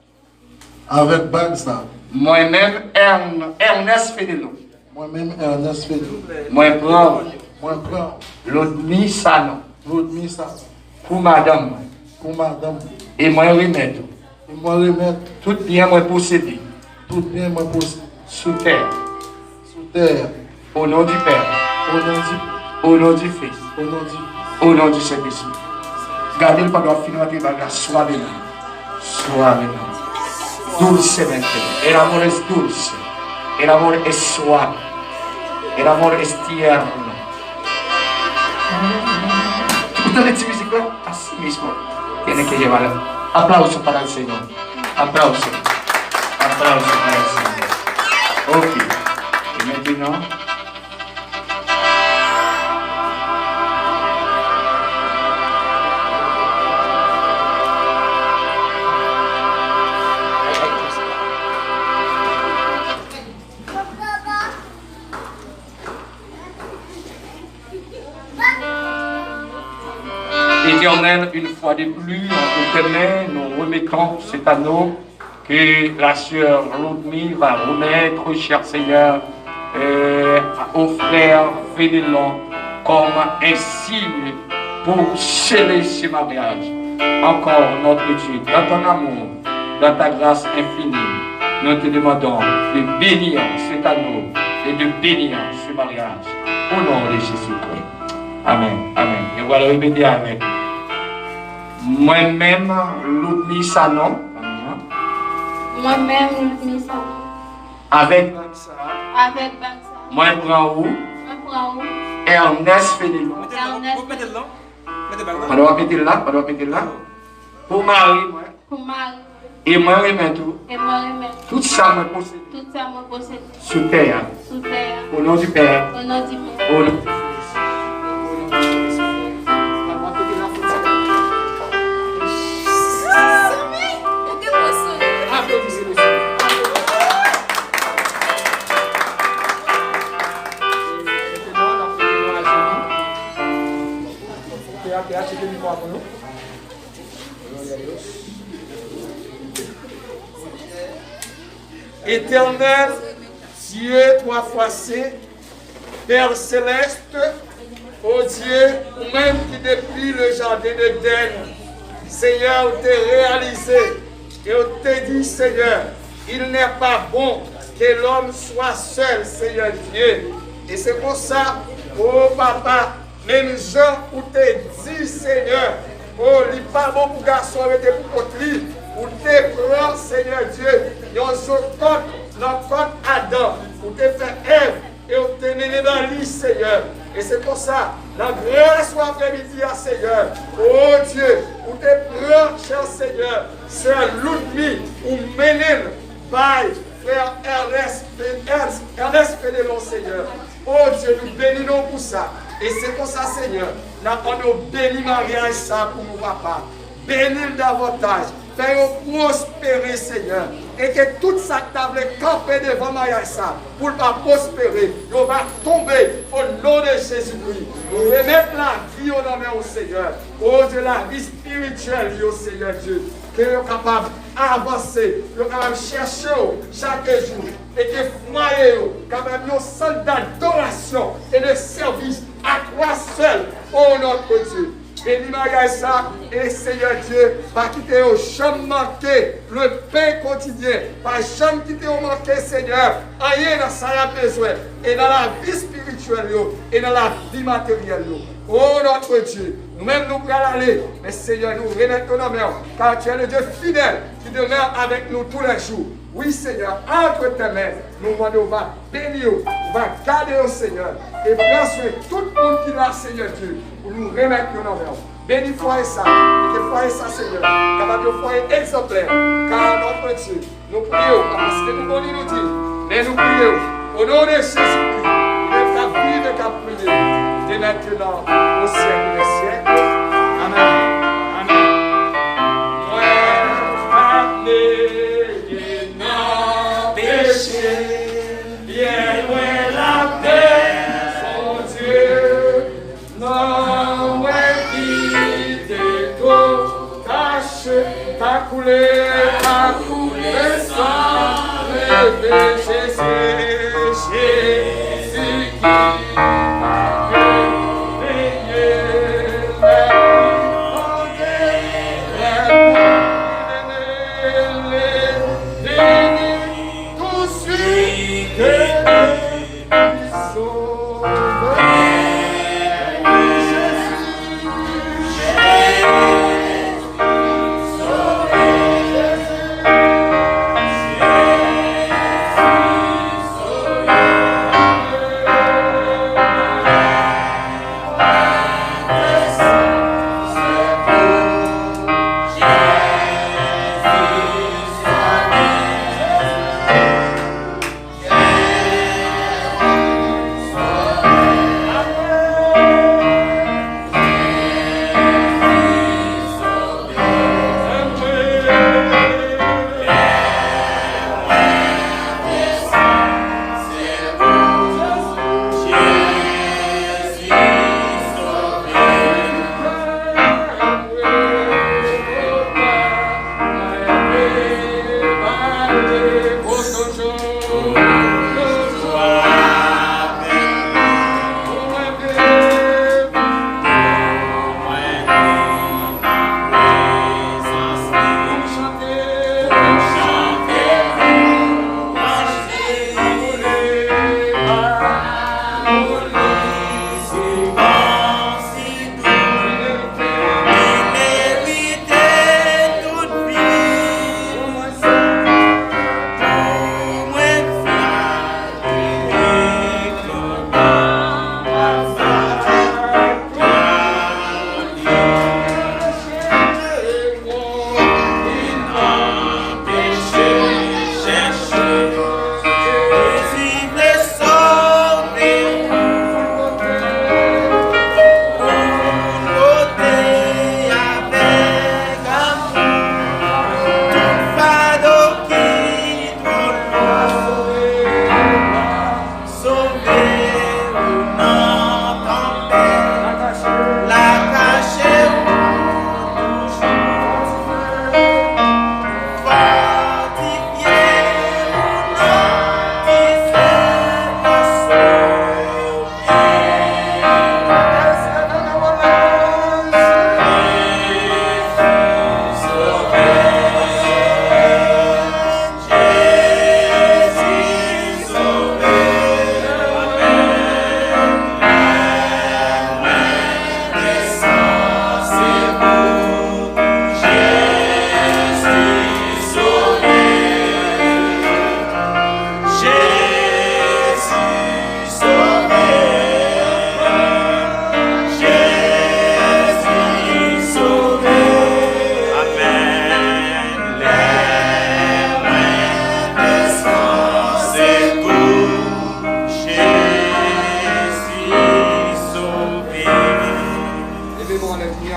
Avèk bag sa. Mwen menm, Ern-, Ernest Fenelon. Mwen menm, Ernest Fenelon. Mwen pran ou. Mwen pran ou. Lodmi Sanon. Lodmi Sanon. Pou madanm mwen. Pou madanm mwen. E mwen remèt ou. E mwen remèt. Tout byen mwen posede. Tout byen mwen posede. Sou tè a. Sou tè a. Au nom du Père. Au nom du Père. Au nom du Fils. Au nom du Fils. Au nom du Saint-Esprit. Gade l pandan w ap fin rantre bag la, suavemente. Suavemente. Dulcemente. El amor es dulce. El amor es suave. El amor es tierno. Ou tande ti mizik la? Así mismo. Tiene que llevar. Aplauso para el Señor. Aplauso. Aplauso para el Señor. Ok. E mentnan, Éternel, une fois de plus, entre tes mains, nous remettons cet anneau que la sœur Rodney va remettre, cher Seigneur, euh, au frère Fénelon comme un signe pour sceller ce mariage. Encore, notre Dieu, dans ton amour, dans ta grâce infinie, nous te demandons de bénir cet anneau et de bénir ce mariage. Au nom de Jésus-Christ. Amèn. Amèn. Yo pral repete avèk mwen. Mwen menm, Loudmi Sanon. Mwen menm, Loudmi Sanon. Avèk bag sa a. Avèk bag sa a. Mwen pran ou. Mwen pran ou. Ernest Fénelon. Ernest Fénelon. Pandan w ap mete l la, pandan w ap mete l la. Pou mari mwen. Pou mari mwen. E mwen remèt ou. E mwen remèt ou. Tout sa mwen posede. Tout sa mwen posede. Sou tè a. Sou tè a. Au nom du Père. Au nom du Père. Au nom du Fils. Aplodissez le Seigneur. Théâtre, théâtre, chita pou nou. Éternel Dieu, trois fois saint, Père céleste, ô Dieu, ou menm ki depi le jardin d'Éden, Seigneur, ou te reyalize e ou te di, Seigneur, il n'est pas bon que l'homme soit seul, Seigneur Dieu. E se konsa, o Papa, menm jan ou te di, Senyè, o, li pa bon pou gason rete pou kont li, ou te pran, Senyè Dye, yon zo kòt nan kòt Adan, ou te fè Èv, e ou te mennen ba li, Senyè. E se konsa, nan gras ou aprèmidi a, Senyè, o Dye, ou te pran, chè Senyè, sè Loudmi, ou mennen l bay frè Ernest, Ernest, Ernest Fédélon, Senyè. O Dye, nou beni non w pou sa. E se konsa, Senyè, n ap mande w beni maryaj sa pou nou, Papa. Beni l davantaj. Fè yo pwospere, Senyè. E ke tout sa k ta vle kanpe devan maryaj sa, pou l pa pwospere, yo va tonbe o non de Jezikri. Nou remèt lavi yo nan men w, Senyè. O Dye, lavi espirityèl yo, Senyè Dye. Ke yo kapab avanse, yo kapab chèche w chak jou, e ke fwaye yo kapab yon sant dadorasyon e de sèvis a twa sèl, o Notre Dieu. Beni maryaj sa, e Senyè Dye, pa kite yo janm manke le pain quotidien, pa janm kite yo manke, Senyè, anyen nan sa y ap bezwen, e nan lavi espirityèl yo, e nan lavi materyèl yo. O Notre Dieu, nou menm nou pral ale, men Senyè, nou remèt yo nan men w, car tu es le Dieu fidèle qui demeure avec nous tous les jours. Wi, Senyè, entre tes mains, nou mande w va beni yo, ou va gade yo, Senyè, e pran swen tout moun ki la, Senyè Dye, pou nou remèt yo nan men w. Beni fwaye sa, e ke fwaye sa, Senyè, kapab yon fwaye egzanplè, car Notre Dieu, nou priye w, pa paske nou konnen nou di, men nou priye w, o non de Jezikri, ou menm k ap viv e k ap règne, de mentnan o syèk de syèk. Amèn. Amèn. Mwen pa neye nan peche, byen lwen lapè Bondye. Non, mwen kite to kache, ta koule, ta koule san leve Jezi, Jezi ki peye lè mande lè pou leve vini tou swit.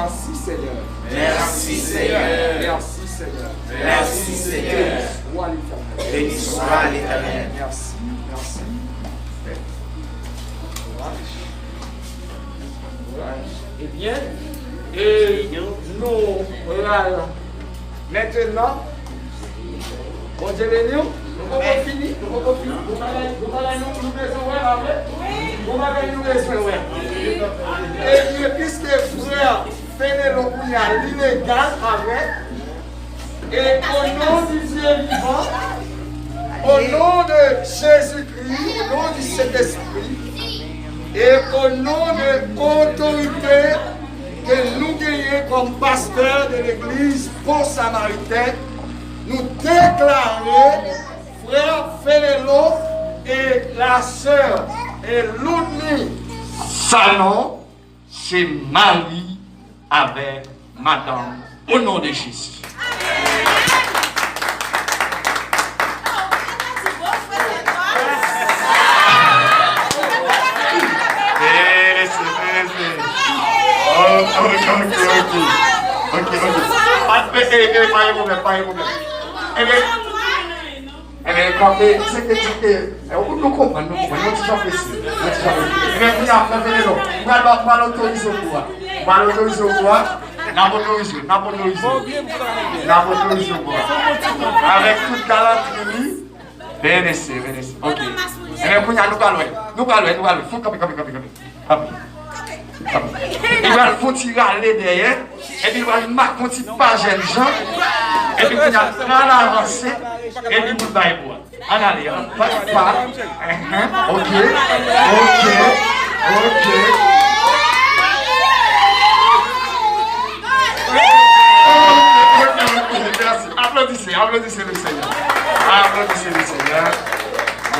Merci Seigneur. Merci Seigneur. Merci Seigneur. Merci Seigneur. Béni soit l'Éternel. Béni soit l'Éternel. Merci, merci. Ebyen, e nou pral mentenan, Bondye beni w. Nou poko fini, nou poko fini. Gon bagay, gon bagay nou, nou bezwen wè la vre? Gon bagay nou bezwen wè. Ebyen, piske frè Fenelon kounye a li legal avèk, e o non di Dye vivan, o non de Jezikri, o non di Sentespri, e o non de otorite ke nou genyen kòm pastè de legliz Bon Samariten, nou deklare frè Fenelon e la sè e Loudny Sanon se mari avèk madanm o non de Jezi. Mersi, mersi. Ok, ok, ok. Ok, ok. Pa, e, e, e, pa gen pwoblèm, pa gen pwoblèm. Ebyen, Ebyen, kanpe, tcheke, tcheke. E, ou, nou konprann, nou konprann. Yon ti jan prese. Yon ti jan prese. Ebyen, kounye a, frè Fenelon, m pral ba, m pral otorize w kou a. M pral otorize w kou a. N ap otorize w, n ap otorize w. N ap otorize w kou a. Avèk tout galanti li. Benese, benese. Ok. Ebyen, kounye a, nou pral wè. Nou pral wè, nou pral wè. Fon kanpe, kanpe, kanpe, kanpe. Kanpe. Kanpe. Li pral fon ti rale dèyè. Epi li pral make yon ti pa jèn jan. Epi kounye a, pral avanse. Epi pou l bay bwa. Ann ale, an pa, pa. Enhen, ok, ok, ok. Ok, ok, ok, mèsi. Aplodisez, applaudissez le Seigneur. Applaudissez le Seigneur.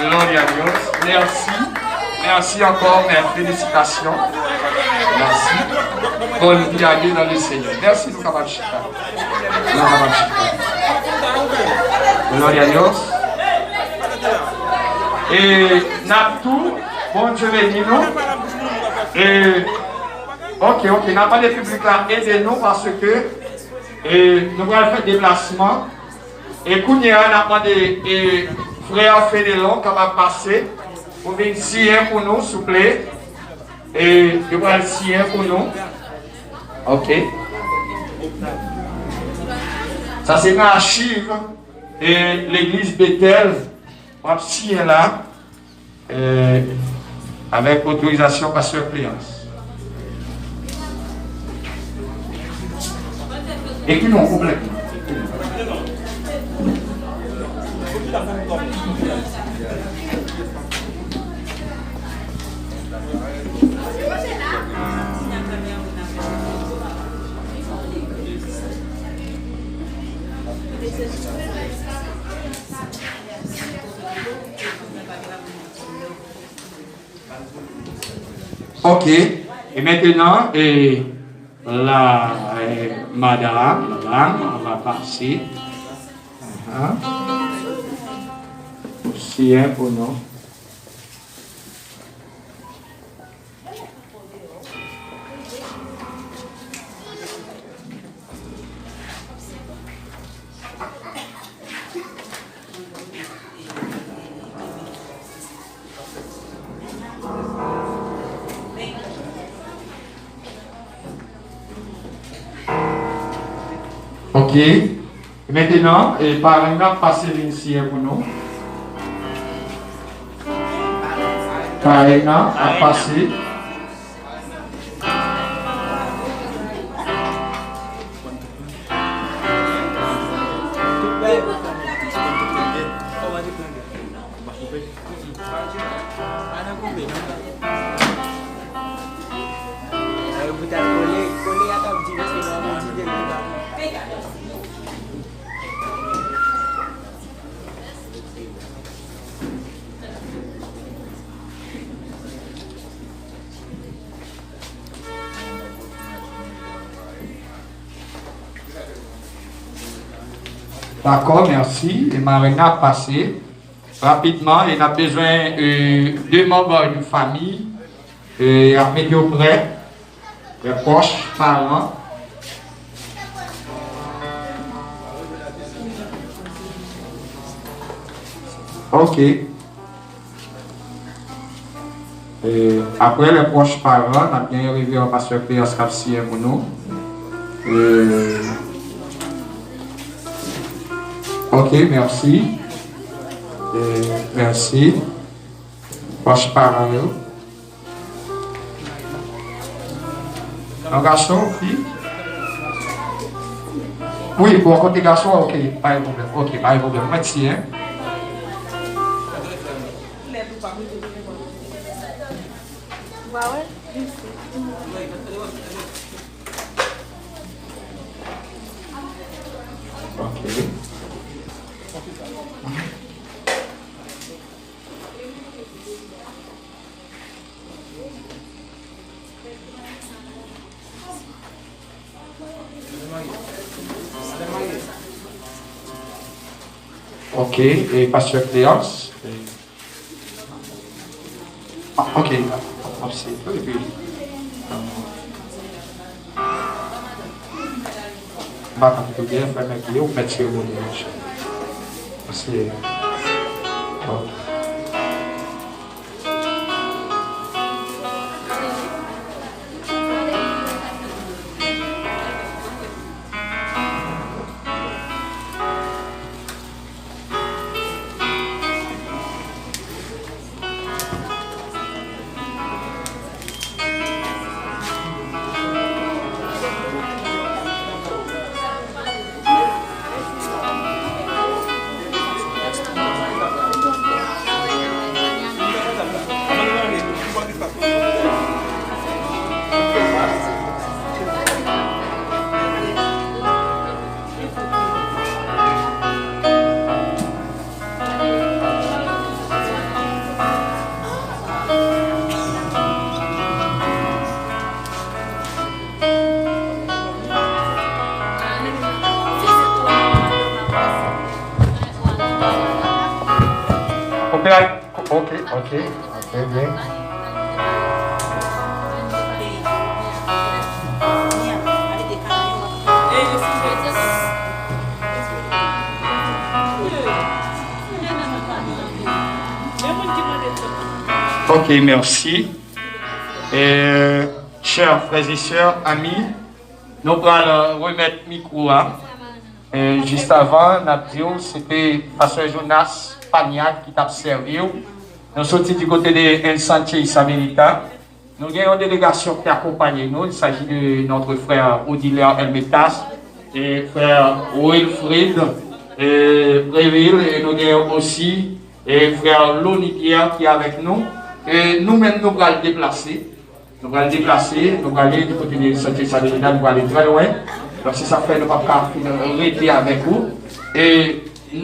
Gloria a Dios. Merci. Merci encore, mes félicitations. Merci. Bonne vie à Dieu dans le Seigneur. Merci, nou kapab chita. Nan, nan, nan, chita. Gloria a Dios. E n ap tou, Bondye beni nou. E, ok, ok, n ap mande piblik la ede nou paske, e, nou pral fè deplasman. E kounye a, n ap mande, e, frè Fenelon kapab pase pou vin siyen pou nou, souple. E, yo pral siyen pou nou. Ok. Sa se nan achiv, e, legliz Betèl. W ap siyen la, e, avèk otorizasyon pastè Cléance. Ekri non konplètman. Ok. E mentenan, e, la, e, madam, madam, va pase. Aha. Siyen pou nou. Ok. Mentenan, e, parenn nan ap pase vin siyen pou nou. Parenn nan ap pase. Dakò, mèsi. E marenn nan ap pase rapidman e n ap bezwen, e, de manm yon fanmi, e, ap mete yo prè, prè pwòch, paran. Ok. E, apre lè pwòch paran, n ap gen Reveran Pastè Cléance k ap siyen pou nou. E, ok, mèsi. E, mèsi. Pwòch paran yo. Yon gason, fi? Wi, pou kote gason, ok, pa gen pwoblèm. Ok, pa gen pwoblèm. Mèsi, en. Ok. Ok, e Pastè Cléance? Ah, ok, ap se, epi, m pa konn tou byen, fè mèt li, ou mèt seremoni an, monchè. Paske, bon. Ok, ok, ok, trè byen. Ok, mèsi. E, chè frè e sè, ami, nou pral, euh, remèt mikwo a. E, jis avan, n ap di w, se te pastè Jonas Paniag ki t ap sèvi w. Nou soti di kote de Ensanche Isabelita. Nou gen yon delegasyon ki akonpaye nou. Il s'agit de notre frère Odilè Elmetas, e frè Wilfrid, e Prévil, e nou gen osi, e frè Loni Pierre ki avèk nou. E nou menm, nou pral deplase. Nou pral deplase, nou prale di kote de Santi Sabrina, nou prale trè lwen. Donk, se sa k fè nou p ap ka fin rete avèk ou. E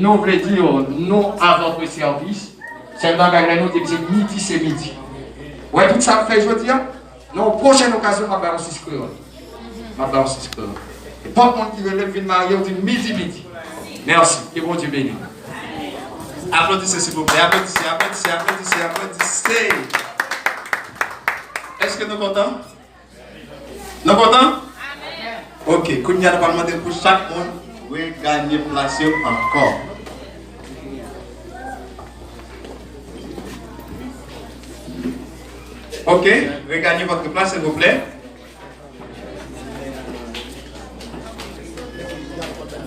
nou vle di yo, nou a votre service. Sèl bagay lè nou di se midi, se midi. Ou wè tout sa m fè jodi a? Nan yon pwochèn okazyon, m ap ba yon sis kreyòl. M ap ba yon sis kreyòl. E pòt moun ki rele m vin marye, ou di midi, midi. Mèsi. Ke Bondye beni nou. Aplodise, silvouplè. Aplodise, aplodise, aplodise, aplodise. Èske nou kontan? Nou kontan? Ok, kounye a nou pral mande pou chak moun reganye plas yo ankò. Ok, regagnez votre place, s'il vous plaît.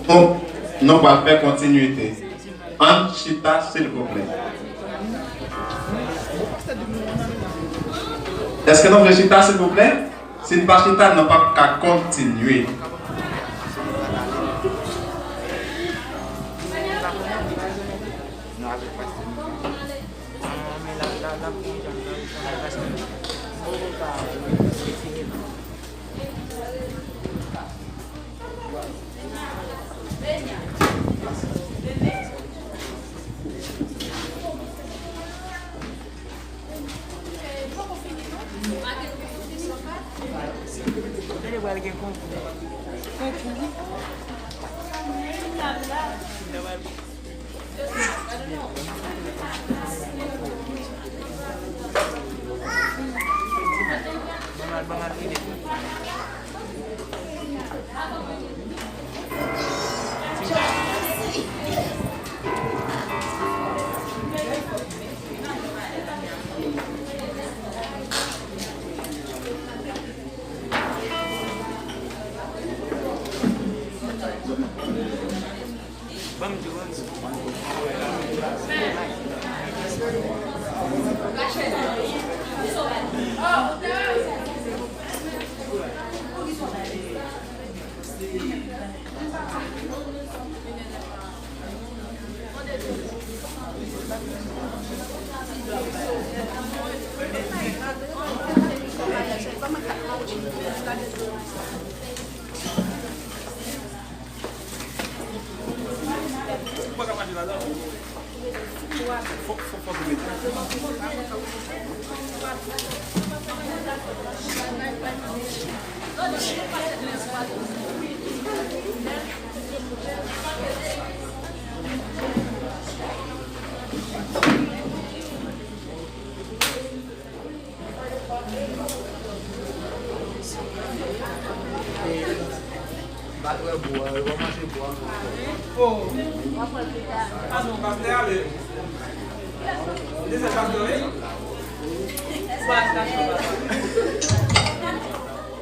Bon, nou pral fè kontinwite. Ann chita, silvouplè. Èske nou vle chita, silvouplè? Si n pa chita, nou p ap ka kontinye.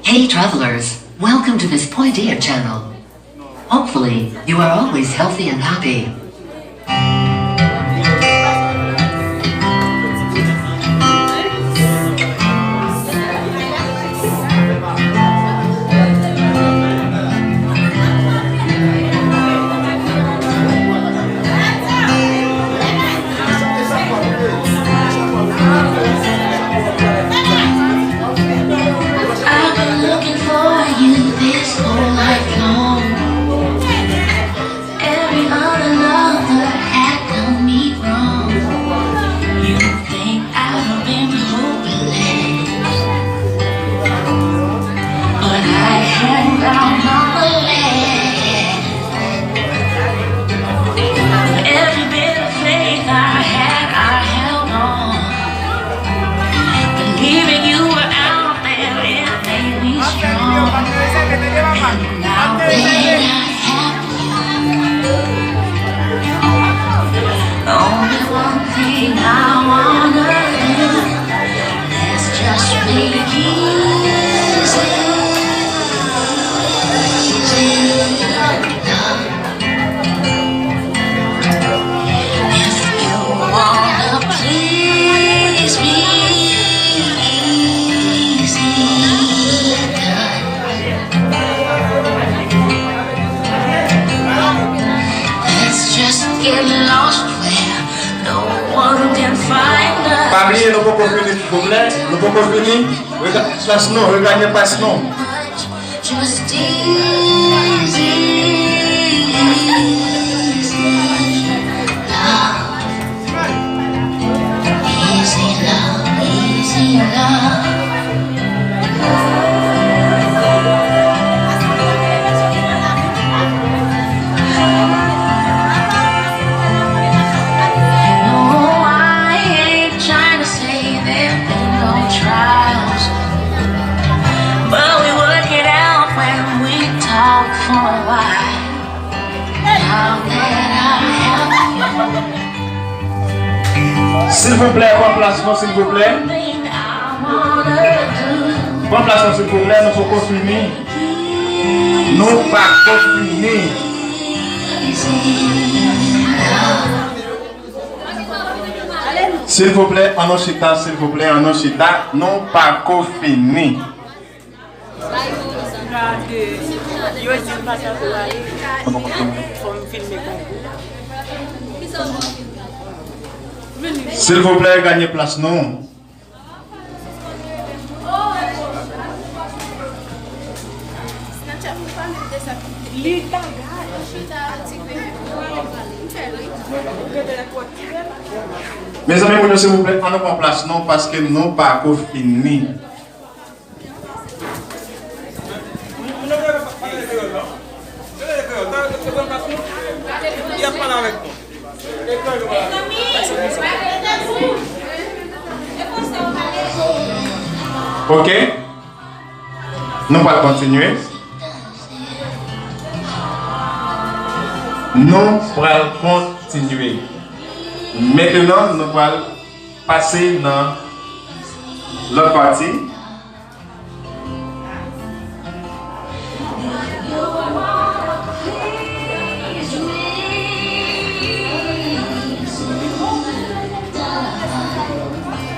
Hey travelers, welcome to this Point Air channel. Hopefully, you are always healthy and happy. I've been looking for you this whole life long. Every other lover had done me wrong. You think I've been hopeless, but I have found my place. Every bit of faith I had, I held on. Believing you were out there, it made me strong. And now that I have you, the only one thing I wanna do is just make easy, easy love. If you wanna please me, easy done. Let's just get lost where no one can find us. Pa bliye, nou poko fini, silvouplè. Nou poko fini. Reganye pas nou, reganye pas nou. Just easy, easy love. Easy love, easy love. No, I ain't trying to say there been no trials, but we work it out when we talk for a while. Now that I have you, silvouplè, pran plas nou, silvouplè. Thing I wanna do. Pran plas nou, silvouplè, nou poko fini. Nou pako fini. Easy love. Silvouplè, ann nou chita, silvouplè, ann nou chita. Nou pako fini. Yo di m pa ta pou ale. Fò m filme konkou. Silvouplè, ganye plas nou. Mezanmi, moun yo, silvouplè, ann nou pran plas nou, paske nou pako fini. Ok. Nou pral kontinye. Nou pral kontinye. Mentnan, nou pral pase nan lòt pati.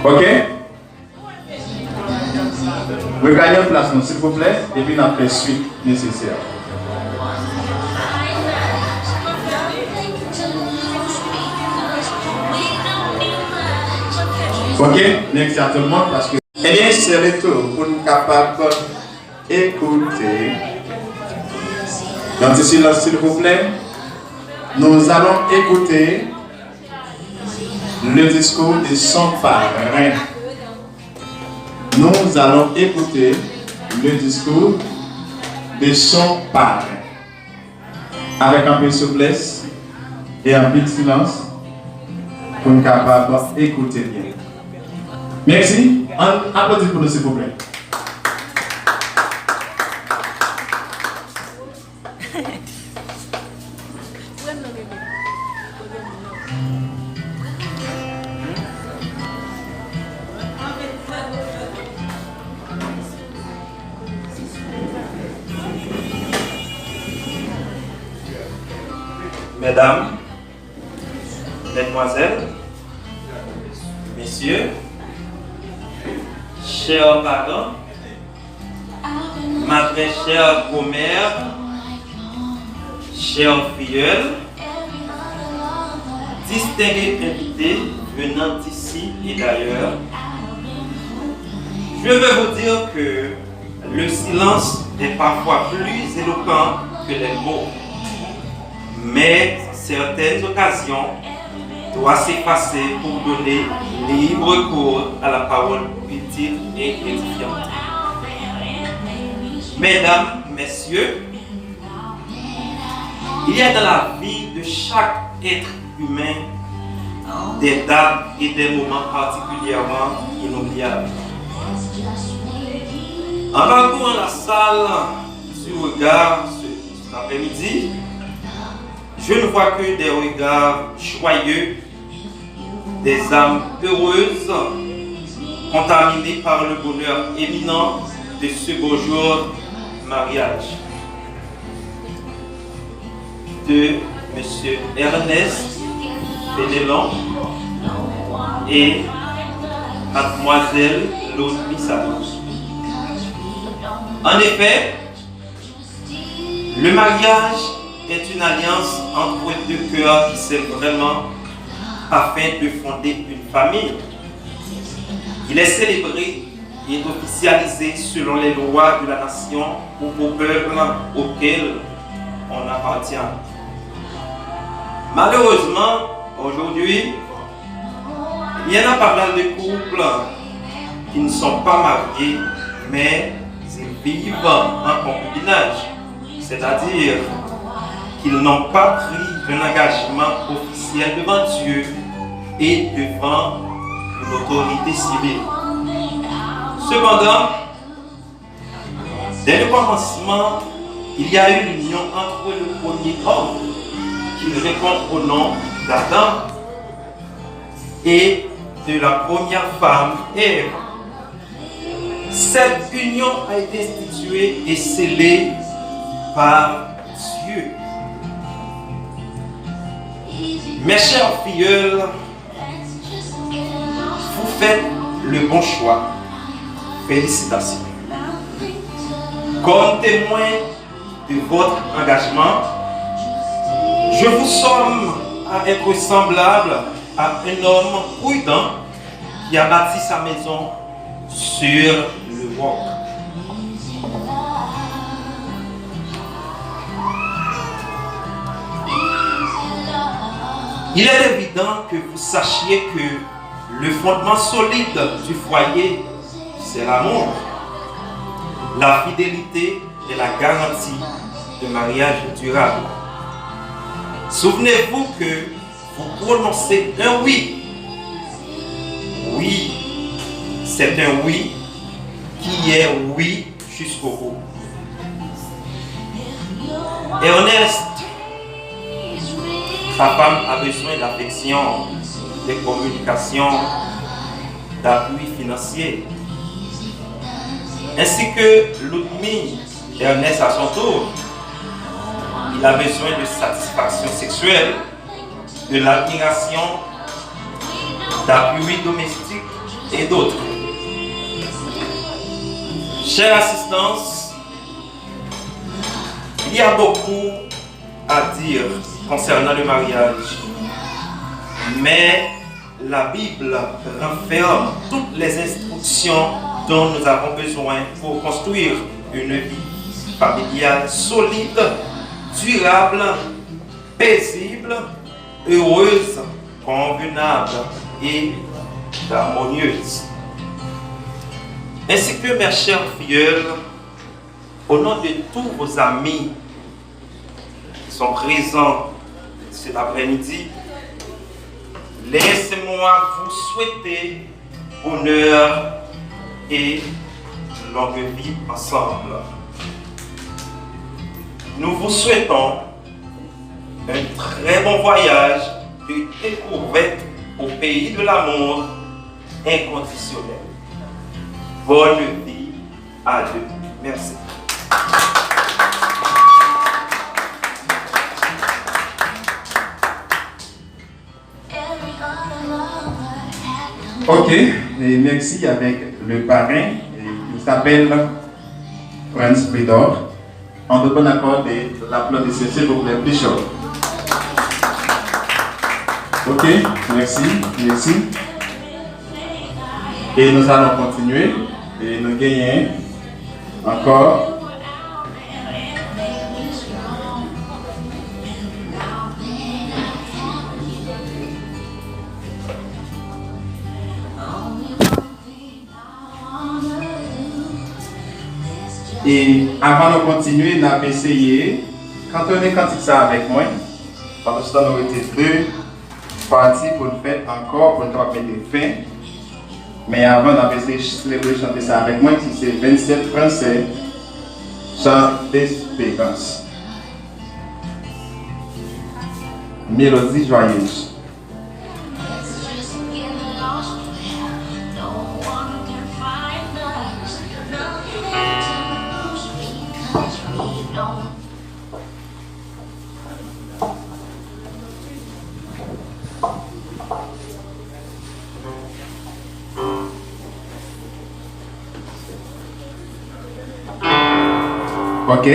Ok? Reganye plas nou, silvouplè, epi n ap fè swit nesesè. Ok, mèsi a tout moun, paske Ebyen, se le tou pou n kapab ekoute. Yon ti silans, silvouplè. Nous allons écouter le discours de son parrain. Nous allons écouter le discours de son parrain. Avec un peu de souplesse et un peu de silence pour nous capables d'écouter bien. Merci. On applaudit pour nous, s'il vous plaît. Medam, Medmwazèl, mesye, chè paran, ma trè chè kòmè, chè fiyèl, distenge envite venan disi e dayè, je veux vous dire que le silence est parfois plus éloquent que les mots. Mais certaines occasions doivent s'effacer pour donner libre cours à la parole utile et édifiante. Mesdames, messieurs, il y a dans la vie de chaque être humain des dates et des moments particulièrement inoubliables. En parcourant la salle du regard ce, cet après-midi, je ne vois que des regards joyeux, des âmes heureuses, contaminées par le bonheur éminent de ce beau jour de mariage de Monsieur Ernest Fénelon et Mademoiselle Lotmi Sanon. En effet, le mariage est une alliance entre deux cœurs qui s'aiment vraiment afin de fonder une famille. Il est célébré et officialisé selon les lois de la nation ou au peuple auquel on appartient. Malheureusement, aujourd'hui, il y en a pas mal de couples qui ne sont pas mariés, mais ils vivent en concubinage, c'est-à-dire qu'ils n'ont pas pris un engagement officiel devant Dieu et devant une autorité civile. Cependant, dès le commencement, il y a eu l'union entre le premier homme, qui répond au nom d'Adam, et de la première femme, Ève. Cette union a été instituée et scellée par Dieu. Mes chers filleuls, vous faites le bon choix. Félicitations. Comme témoin de votre engagement, je vous somme à être semblable à un homme prudent qui a bâti sa maison sur le roc. Il est évident que vous sachiez que le fondement solide du foyer, c'est l'amour. La fidélité est la garantie d'un mariage durable. Souvenez-vous que vous prononcez un oui. Oui, c'est un oui qui est oui jusqu'au bout. Ernest, ta femme a besoin d'affection, de communication, d'appui financier, ainsi que Ludmi, Ernest à son tour, il a besoin de satisfaction sexuelle, de l'admiration, d'appui domestique et d'autres. Chère assistance, il y a beaucoup à dire concernant le mariage, mais la Bible renferme toutes les instructions dont nous avons besoin pour construire une vie familiale solide, durable, paisible, heureuse, convenable et harmonieuse. Ainsi que mes chers filleuls, au nom de tous vos amis qui sont présents cet après-midi, laissez-moi vous souhaiter bonheur et longue vie ensemble. Nous vous souhaitons un très bon voyage de découverte au pays de l'amour inconditionnel. Bonne vie à deux. Merci. Ok, et merci avec le parrain, et il s'appelle Frantz Bredor. En de bon accord, de l'applaudissement, s'il vous plaît, plus chaud. Ok, merci, merci. Et nous allons continuer. Et nous gagnons encore. E avan nou kontinye, n ap eseye kantonnen kantik sa avèk mwen. Pandanstan, nou rete de pati pou n fè ankò, pou n kapab mete fen. Men avan, n ap eseye selebre chante sa avèk mwen, ki se Vennset Fransè, Chant d'Espérance. Mélodie joyeuse. Ok.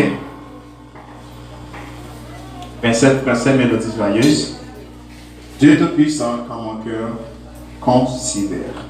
Vennset Fransè, Mélodie joyeuse. Dieu Tout-Puissant, quand mon cœur considère.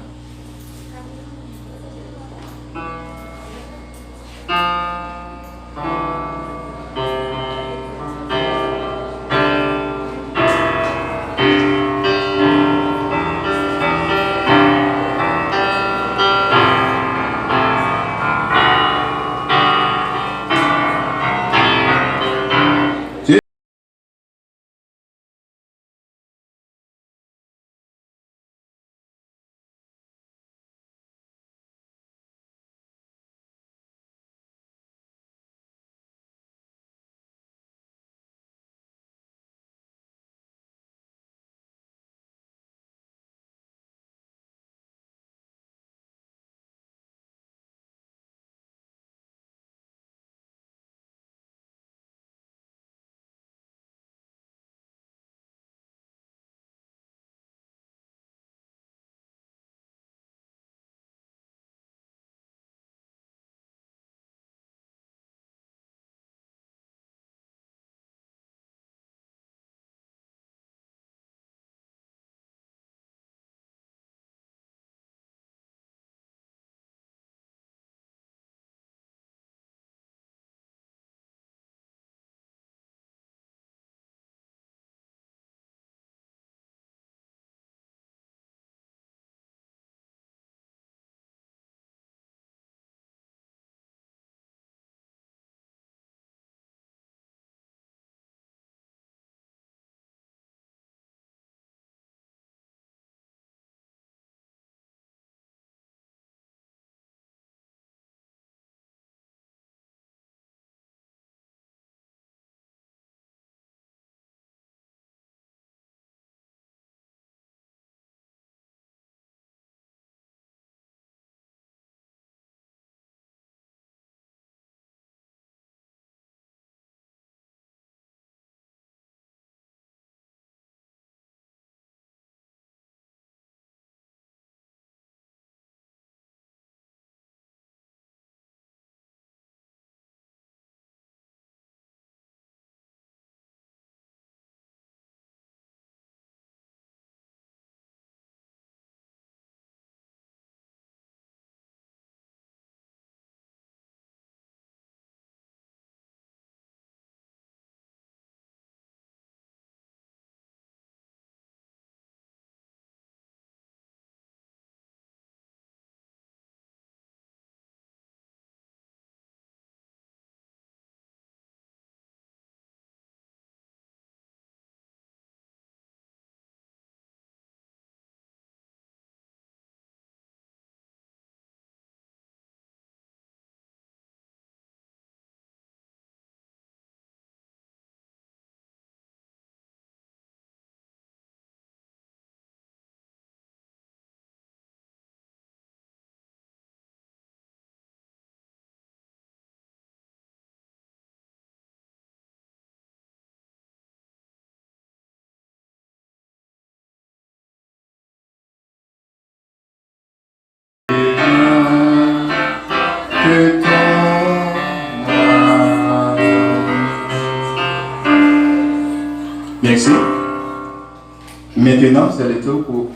Non, c'est le tour pour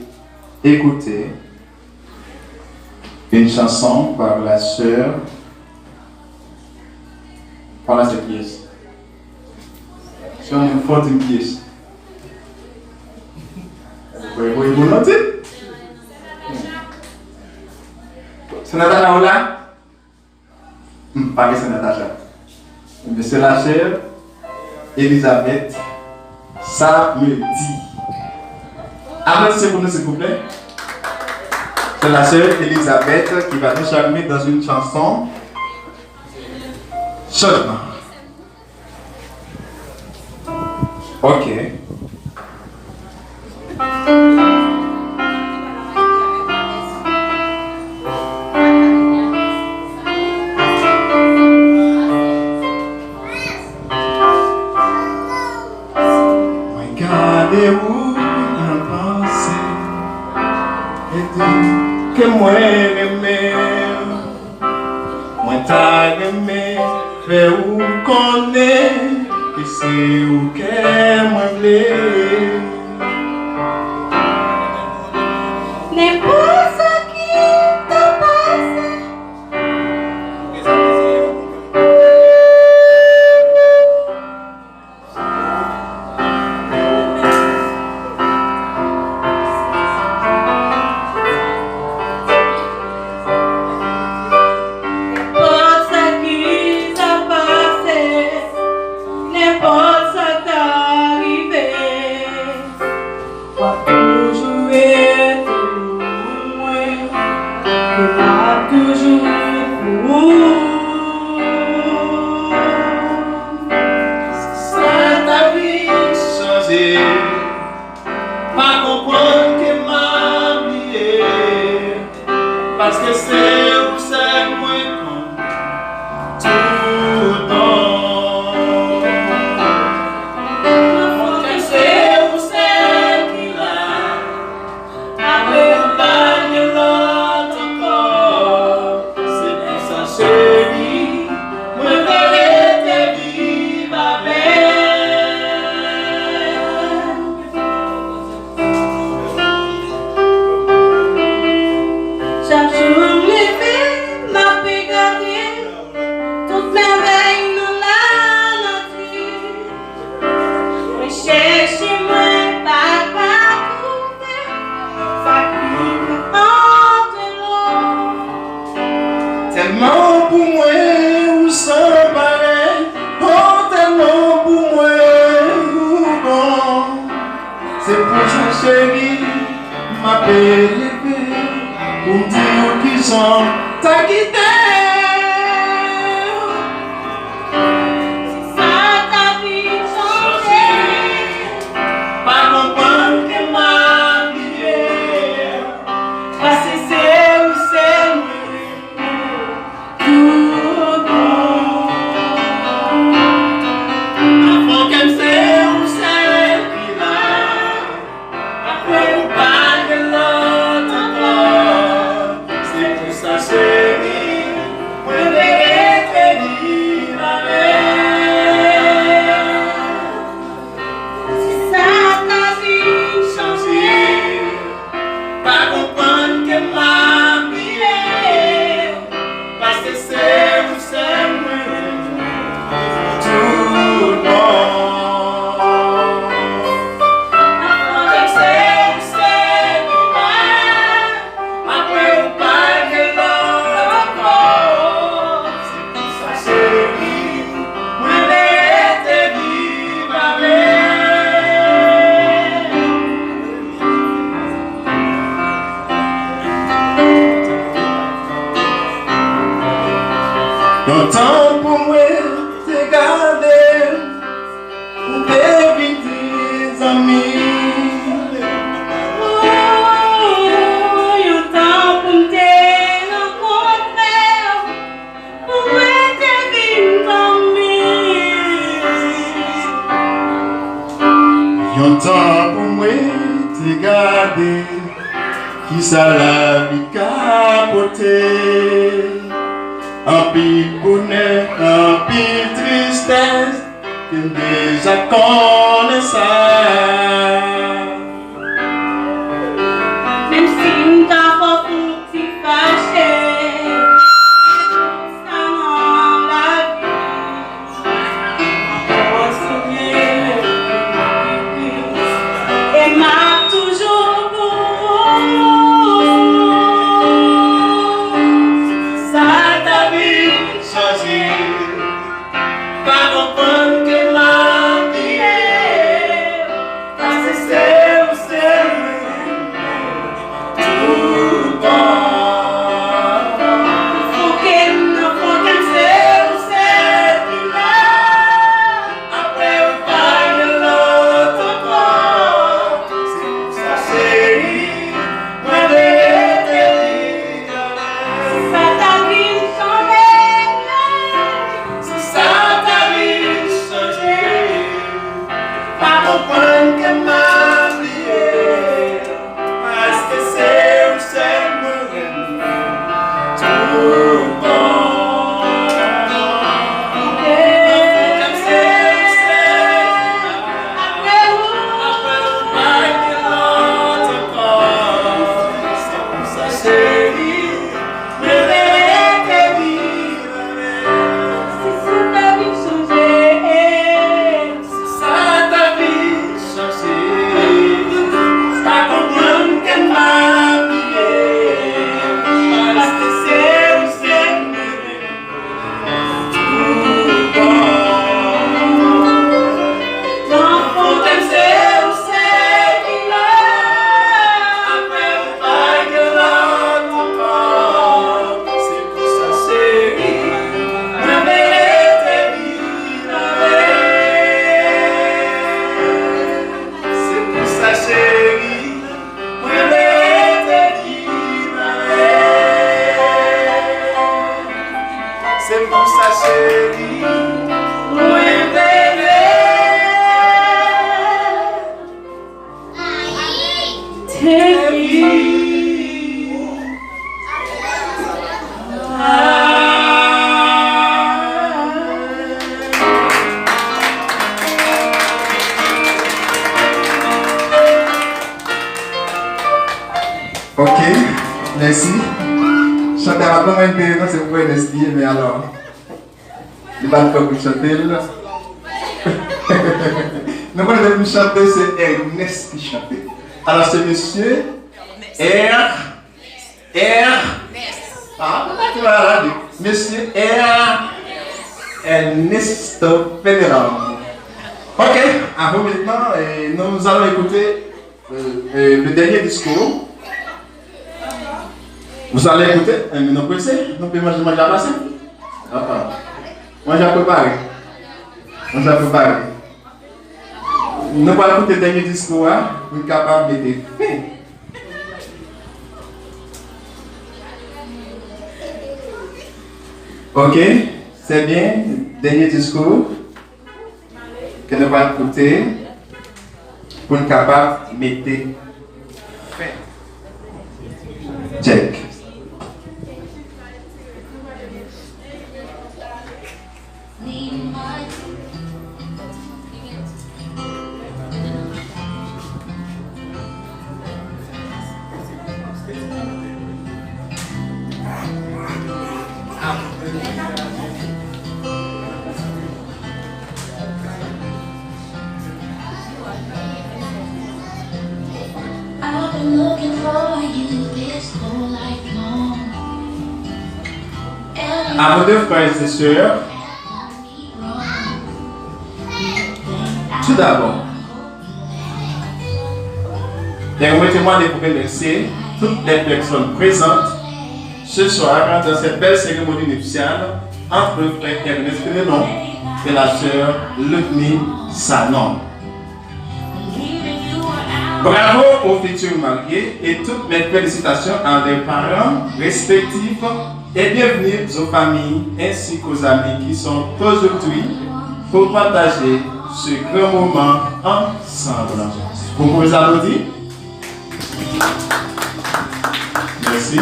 écouter une chanson par la sœur. Par la sœur qui est? Si on est fort, une pièce. Vous pouvez, vous pouvez noter. C'est Natacha, ou la? Hmm, pa gen sè Natacha. Ebyen, c'est la sœur Elisabeth Samedi. Applaudissez pour nous, s'il vous plaît. C'est la sœur Elisabeth qui va nous charmer dans une chanson. Seulement. Ok. Mwen gade ou nan panse, e di ke mwen renmen w. Mwen ta renmen fè ou konnen ke se ou kè mwen vle. Nenpòt sa ki ta pase. Nenpòt sa ki ta pase, nenpòt sa ta rive, w ap toujou rete pou mwen, ke m ap toujou pou ou. Sa ta vin chanje, pa konprann ke m ap bliye, paske se ou sèl mwen konn tout bon. Mon kè, se ou sèl ki la. Apre ou pa gen lòt ankò. Se pou sa, cheri, mwen vle rete viv avèk. Chak jou m leve, m ap gade tout mèvèy nan lanati. Mwen chèche, mwen pa ka twouve sa ki antre nou. Tèlman pou mwen ou san parèy, oh, tèlman pou mwen ou bon. Se pou sa, cheri, m ape leve pou m di w kijan ta kite w. Sa ta vin chanje, pa konprann ke m ap bliye, paske se ou sèl mwen renmen tout bon. Nan fon kè m, se ou sèl ki la. Apre ou pa gen lòt ankò. Se pou sa, cheri, mwen vle rete viv avèk. Si sa ta vin chanje, pa konprann ke m ap bliye, paske se ou sèl mwen renmen tout bon. Nan fon kè m, se ou sèl ki la. Apre ou pa gen lòt ankò. Se pou sa, cheri, mwen rete viv avèk. Yon tan pou mwen te gade, ou te vin di zanmi. Oh, yon tan pou m te rankontre w, pou mwen te vin zanmi. Yon tan pou mwen te gade kisa lavi ka pote. Anpil bonè, anpil tristès, ke m deja konnen sa. Pa konprann ke m ap bliye, paske se ou sèl mwen renmen tout bon. Fouke m nan fouke m, se ou sèl ki la. Apre ou pa gen lòt ankò. Se pou sa, cheri, mwen vle rete viv avè w. Si sa ta vin chanje, si sa ta vin chanje, pa konprann ke m ap bliye. Paske se ou sèl mwen renmen tout bon. Nan fouke m, se ou sèl ki la. Apre ou, apre ou pa gen lòt ankò. Se pou sa, cheri, mwen vle rete viv avè w. Si sa ta vin chanje, si sa ta vin chanje, pa konprann ke m ap bliye, paske se ou sèl mwen renmen tout bon. Nan fouke m, se ou sèl ki la. Apre ou pa gen lòt ankò. Se pou sa, cheri, mwen vle rete viv avè w. Se pou sa, cheri, mwen vle rete viv avè w. Se pou sa, cheri, mwen vle rete viv. Ok, mèsi. Chante a pa t vrèman enterese, se pou Ernest li ye, men alò, li pa t fè pou chante l. Nou konnen depi m chante, se Ernest ki chante. Alò, se mesye R, R, ah, pa t malad. Mesye R, Ernesto Fenelon. Ok, à vous maintenant, et nous allons écouter euh, euh, le dernier discours. Vous allez écouter, euh, nou prese, nou pe manje, manje a pase. Ah, ah. Manje a prepare. Manje a prepare. Nou pral koute dènye diskou a, pou n kapab mete fen. Ok, se byen, dènye diskou. Ke nou pral koute pou n kapab mete fen. Tchèk. I've been looking for you this whole life long. À vous deux, frères et sœurs. Tout d'abord, permettez-moi de vous remercier toutes les personnes présentes ce soir dans cette belle cérémonie nuptiale entre le frère Ernest Fénelon et la sœur Ludmy Sanon. Bravo aux futurs mariés et toutes mes félicitations à leurs parents respectifs et bienvenue aux familles ainsi qu'aux amis qui sont aujourd'hui pour partager ce grand moment ensemble. Vous pouvez applaudir. Merci.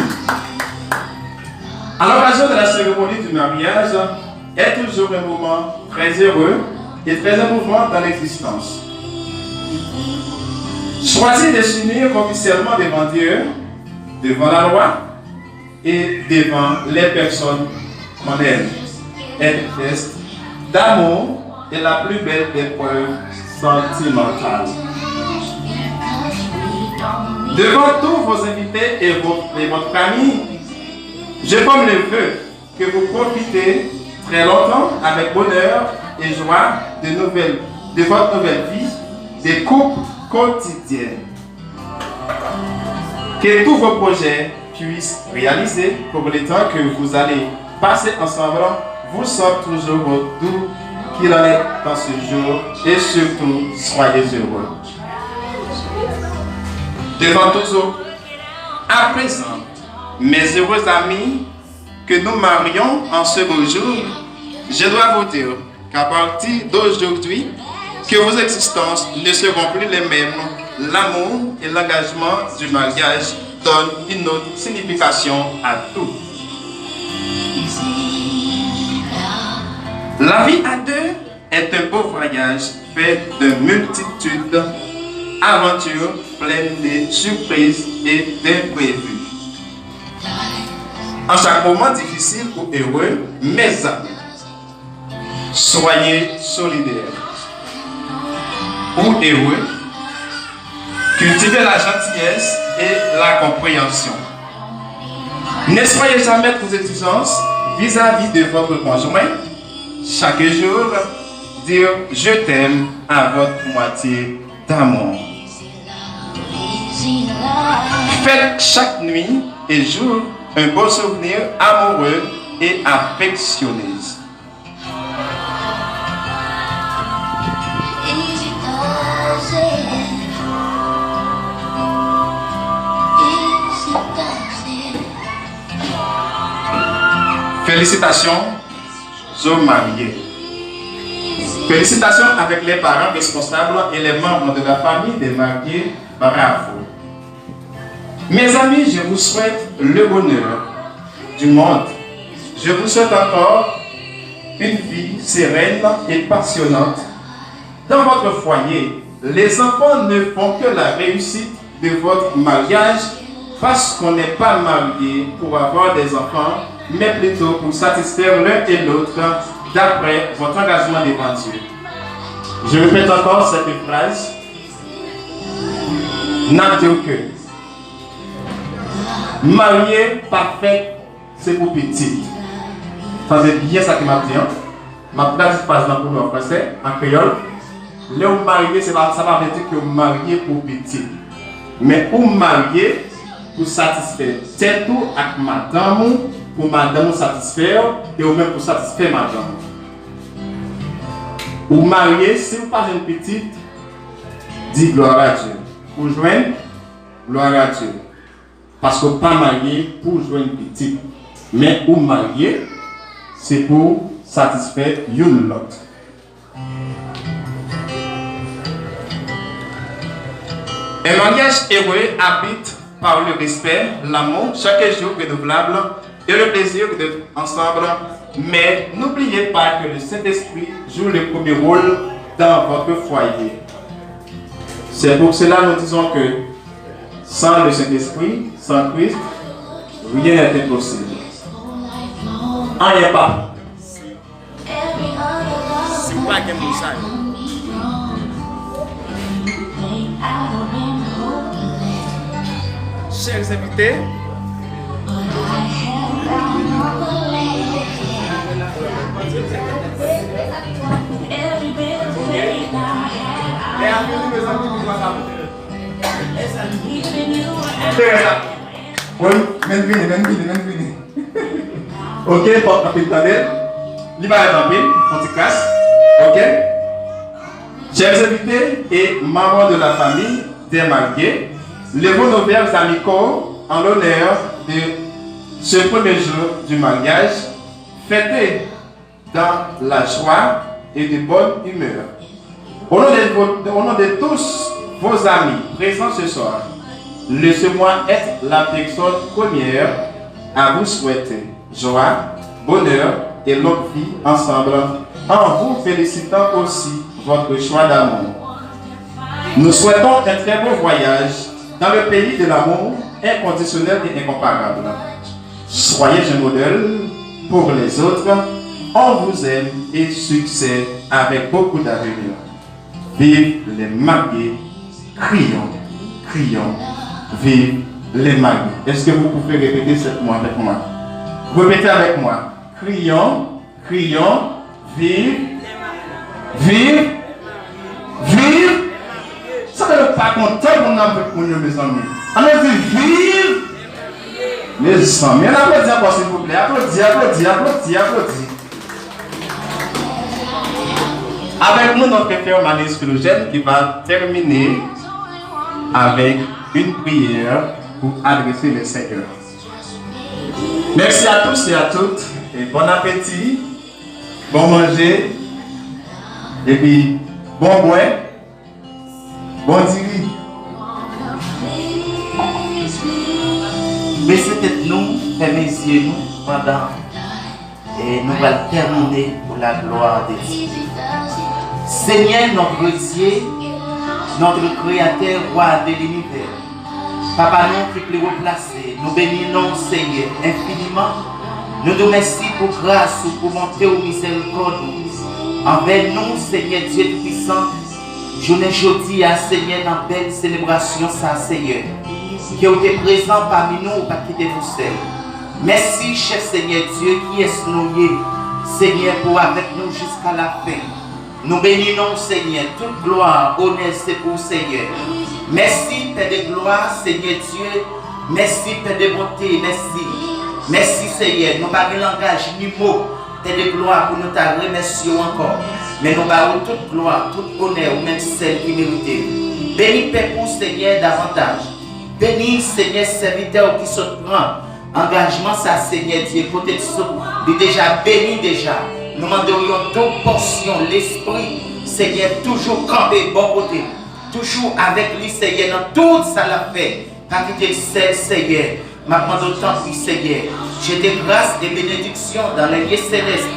À l'occasion de la cérémonie du mariage, est toujours un moment très heureux et très émouvant dans l'existence. Choisir de s'unir officiellement devant Dieu, devant la loi et devant les personnes qu'on aime est un geste d'amour et la plus belle des preuves sentimentales. Devant tous vos invités et, vos, et votre famille, je forme le vœu que vous profitez Très longtemps, avec bonheur et joie, de nouvelles, de votre nouvelle vie de couple quotidienne. Que tous vos projets puissent réaliser pour le temps que vous allez passer ensemble, vous sentez toujours doux qu'il en est en ce jour et surtout soyez heureux. Devant tous, à présent, mes heureux amis, que nous marions en ce beau jour, je dois vous dire qu'à partir d'aujourd'hui, que vos existences ne seront plus les mêmes. L'amour et l'engagement du mariage donnent une autre signification à tout. La vie à deux est un beau voyage fait de multitudes aventures pleines de surprises et d'imprévus. En chaque moment difficile ou heureux, mes amis, soyez solidaires ou heureux, cultivez la gentillesse et la compréhension. Ne soyez jamais trop exigeants vis-à-vis de votre conjoint. Chaque jour, dire je t'aime à votre moitié d'amour. Faites chaque nuit et jour un beau souvenir amoureux et affectionné. Félicitations aux mariés. Félicitations avec les parents responsables et les membres de la famille des mariés. Bravo. Mes amis, je vous souhaite le bonheur du monde. Je vous souhaite encore une vie sereine et passionnante dans votre foyer. Les enfants ne font que la réussite de votre mariage parce qu'on n'est pas marié pour avoir des enfants, mais plutôt pour satisfaire l'un et l'autre d'après votre engagement devant Dieu. Je répète encore cette phrase. N ap di w ke marye pa fèt se pou pitit. Tande byen sa ke m ap di an. M ap tradui fraz lan pou nou an fransè, an kreyòl. Lè w marye, se pa, sa pa vle di ke w marye pou pitit. Men ou marye pou satisfè tèt ou ak madanm ou, pou madanm ou satisfè w, e ou menm pou satisfè madanm ou. Ou marye, si w pa jwenn pitit, di gloire à Dieu. Ou jwenn, gloire à Dieu. Paske w pa marye pou w jwenn pitit. Men ou marye, se pou w satisfè youn lòt. Un mariage heureux habite par le respect, l'amour, chaque jour renouvelable, et le plaisir d'être ensemble. Mais n'oubliez pas que le Saint-Esprit joue le premier rôle dans votre foyer. C'est pour cela nous disons que sans le Saint-Esprit, sans Christ, rien n'est impossible. Anyen pa Si w pa gen moun sa yo. Chers invités, Teresa. Wi, men vini, men vini, men vini. Ok, fòk anpil tande l. Li parèt anpil, yon ti kras. Ok. Chers invités et membres de la famille des mariés, levons nos verres amicaux en l'honneur de ce premier jour du mariage. Fêtez dans la joie et de bonne humeur. Au nom de, vos- au nom de tous vos amis présents ce soir, laissez-moi être la personne première à vous souhaiter joie, bonheur et longue vie ensemble, en vous félicitant aussi votre choix d'amour. Nous souhaitons un très beau voyage dans le pays de l'amour inconditionnel et incomparable. Soyez un modèle pour les autres. On vous aime et succès avec beaucoup d'avenir. Vive les mariés, crions, crions, vive les mariés. Est-ce que vous pouvez répéter ces mots avec moi? Répétez avec moi. Crions, Kriyè, viv, viv, viv. Sa fè nou pa kontan pou n ap vin moun yo, mezanmi. Ann nou di viv. Mezanmi, ann aplodi ankò, silvouplè. Aplodi, aplodi, aplodi, aplodi. Avec nous, notre frère Manis Philogène qui va terminer avec une prière pour adresser le Seigneur. Merci à tous et à toutes et bon appétit, bon manger et puis bon boire, bon diri. Bese tèt nou, fèmen zye nou pandan e nou pral tèmine pour la gloire de Dieu. Seigneur, notre Dieu, notre Créateur, Roi de l'univers, Papa nou ki pi wo plase, nou beni non w, Senyè, enfiniman. Nou di w mèsi pou gras ou, pou bonte w, mizèrikòd ou anvè nou, Senyè Dye Toupisan. Jounen jodi a, Senyè, nan bèl selebrasyon sa, Senyè, ke w te prezan pami nou, ou pa t kite nou sèl. Mèsi, chè Senyè Dye, kiyès nou ye, Senyè, pou w avèk nou jiska lafen. Nou beni non w, Senyè. Tout glwa, onè se pou w, Senyè. Mèsi, Pè de glwa, Senyè Dye. Mèsi, Pè de bonte, mèsi. Mèsi, Senyè. Nou pa gen langaj ni mo, Pè de glwa, pou nou ta remèsye w ankò. Men nou ba ou tout glwa, tout onè, ou menm sèl ki merite. Beni pèp ou, Senyè, davantaj. Beni, Senyè, sèvitè w ki sot pran angajman sa, Senyè Dye, kote l sot, li deja beni deja. Nou mande w yon doub pòsyon Lespri, Senyè, toujou kanpe bò kote l, toujou avèk li, Senyè, nan tout sa l ap fè. Pa kite l sèl, Senyè. M ap mande w, tanpri, Senyè, jete gras e benediksyon dans les lieux célestes,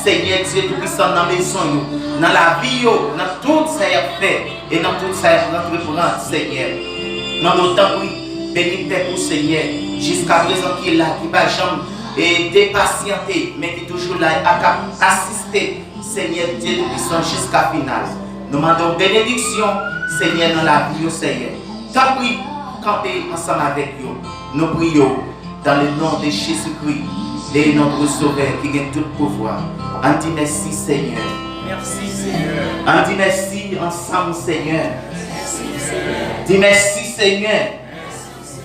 Senyè Dye Toupisan, nan mezon yo, nan lavi yo, nan tout sa y ap fè e nan tout sa y ap antreprann, Senyè. Mande w, tanpri, beni pèp ou, Senyè, jiska prezan ki la, ki pa janm e depasyante, men ki toujou la e k ap asiste, Senyè Dye Toupisan, jiska final. Nou mande w benediksyon, Senyè, nan lavi yo, Senyè. Tanpri, kanpe ansanm avèk yo. Nou priye w dans le nom de Jésus-Christ, le notre Sauveur ki gen tout pouvwa. Ann di mèsi, Senyè. Mèsi, Senyè. Ann di mèsi ansanm, Senyè. Mèsi, Senyè. Di mèsi, Senyè.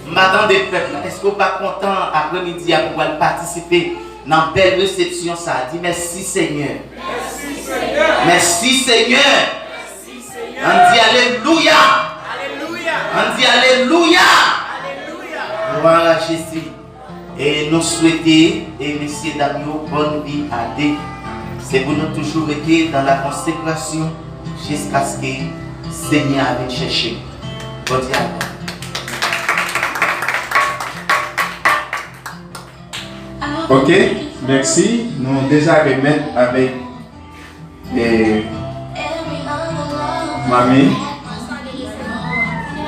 M pa tande pèp la. Èske w pa kontan aprèmidi a pou w al patisipe nan bèl resepsyon sa a? Di mèsi, Senyè. Mèsi, Senyè. Mèsi, Senyè. Ann di alelouya. Alelouya. Ann di alelouya. Alelouya. Glwa a Jezi. E nou swete, e mesye dam yo, bòn vi a de. Se pou nou toujou rete dans la consécration jiskaske Senyè a vin chèche nou. Bondye a bon. Ok, mèsi. Nou deja remèt avèk e manmi.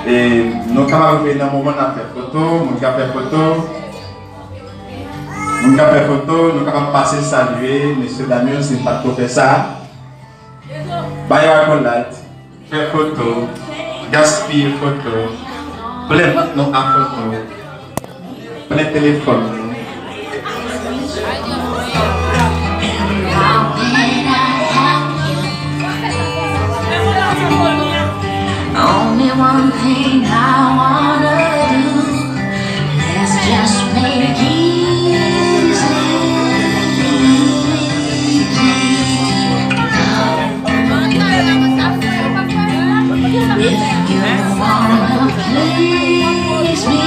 E nou kapab rive nan moman n ap fè foto, moun k ap fè foto. Moun k ap fè foto, nou kapab pase salye mesye dam yo si n pa t ko fè sa. Bay yo akolad. Fè foto, gaspiye foto, plen vant nou ak foto, plen telefòn nou. Only one thing I wanna do, let's just make it easy. If you wanna please me,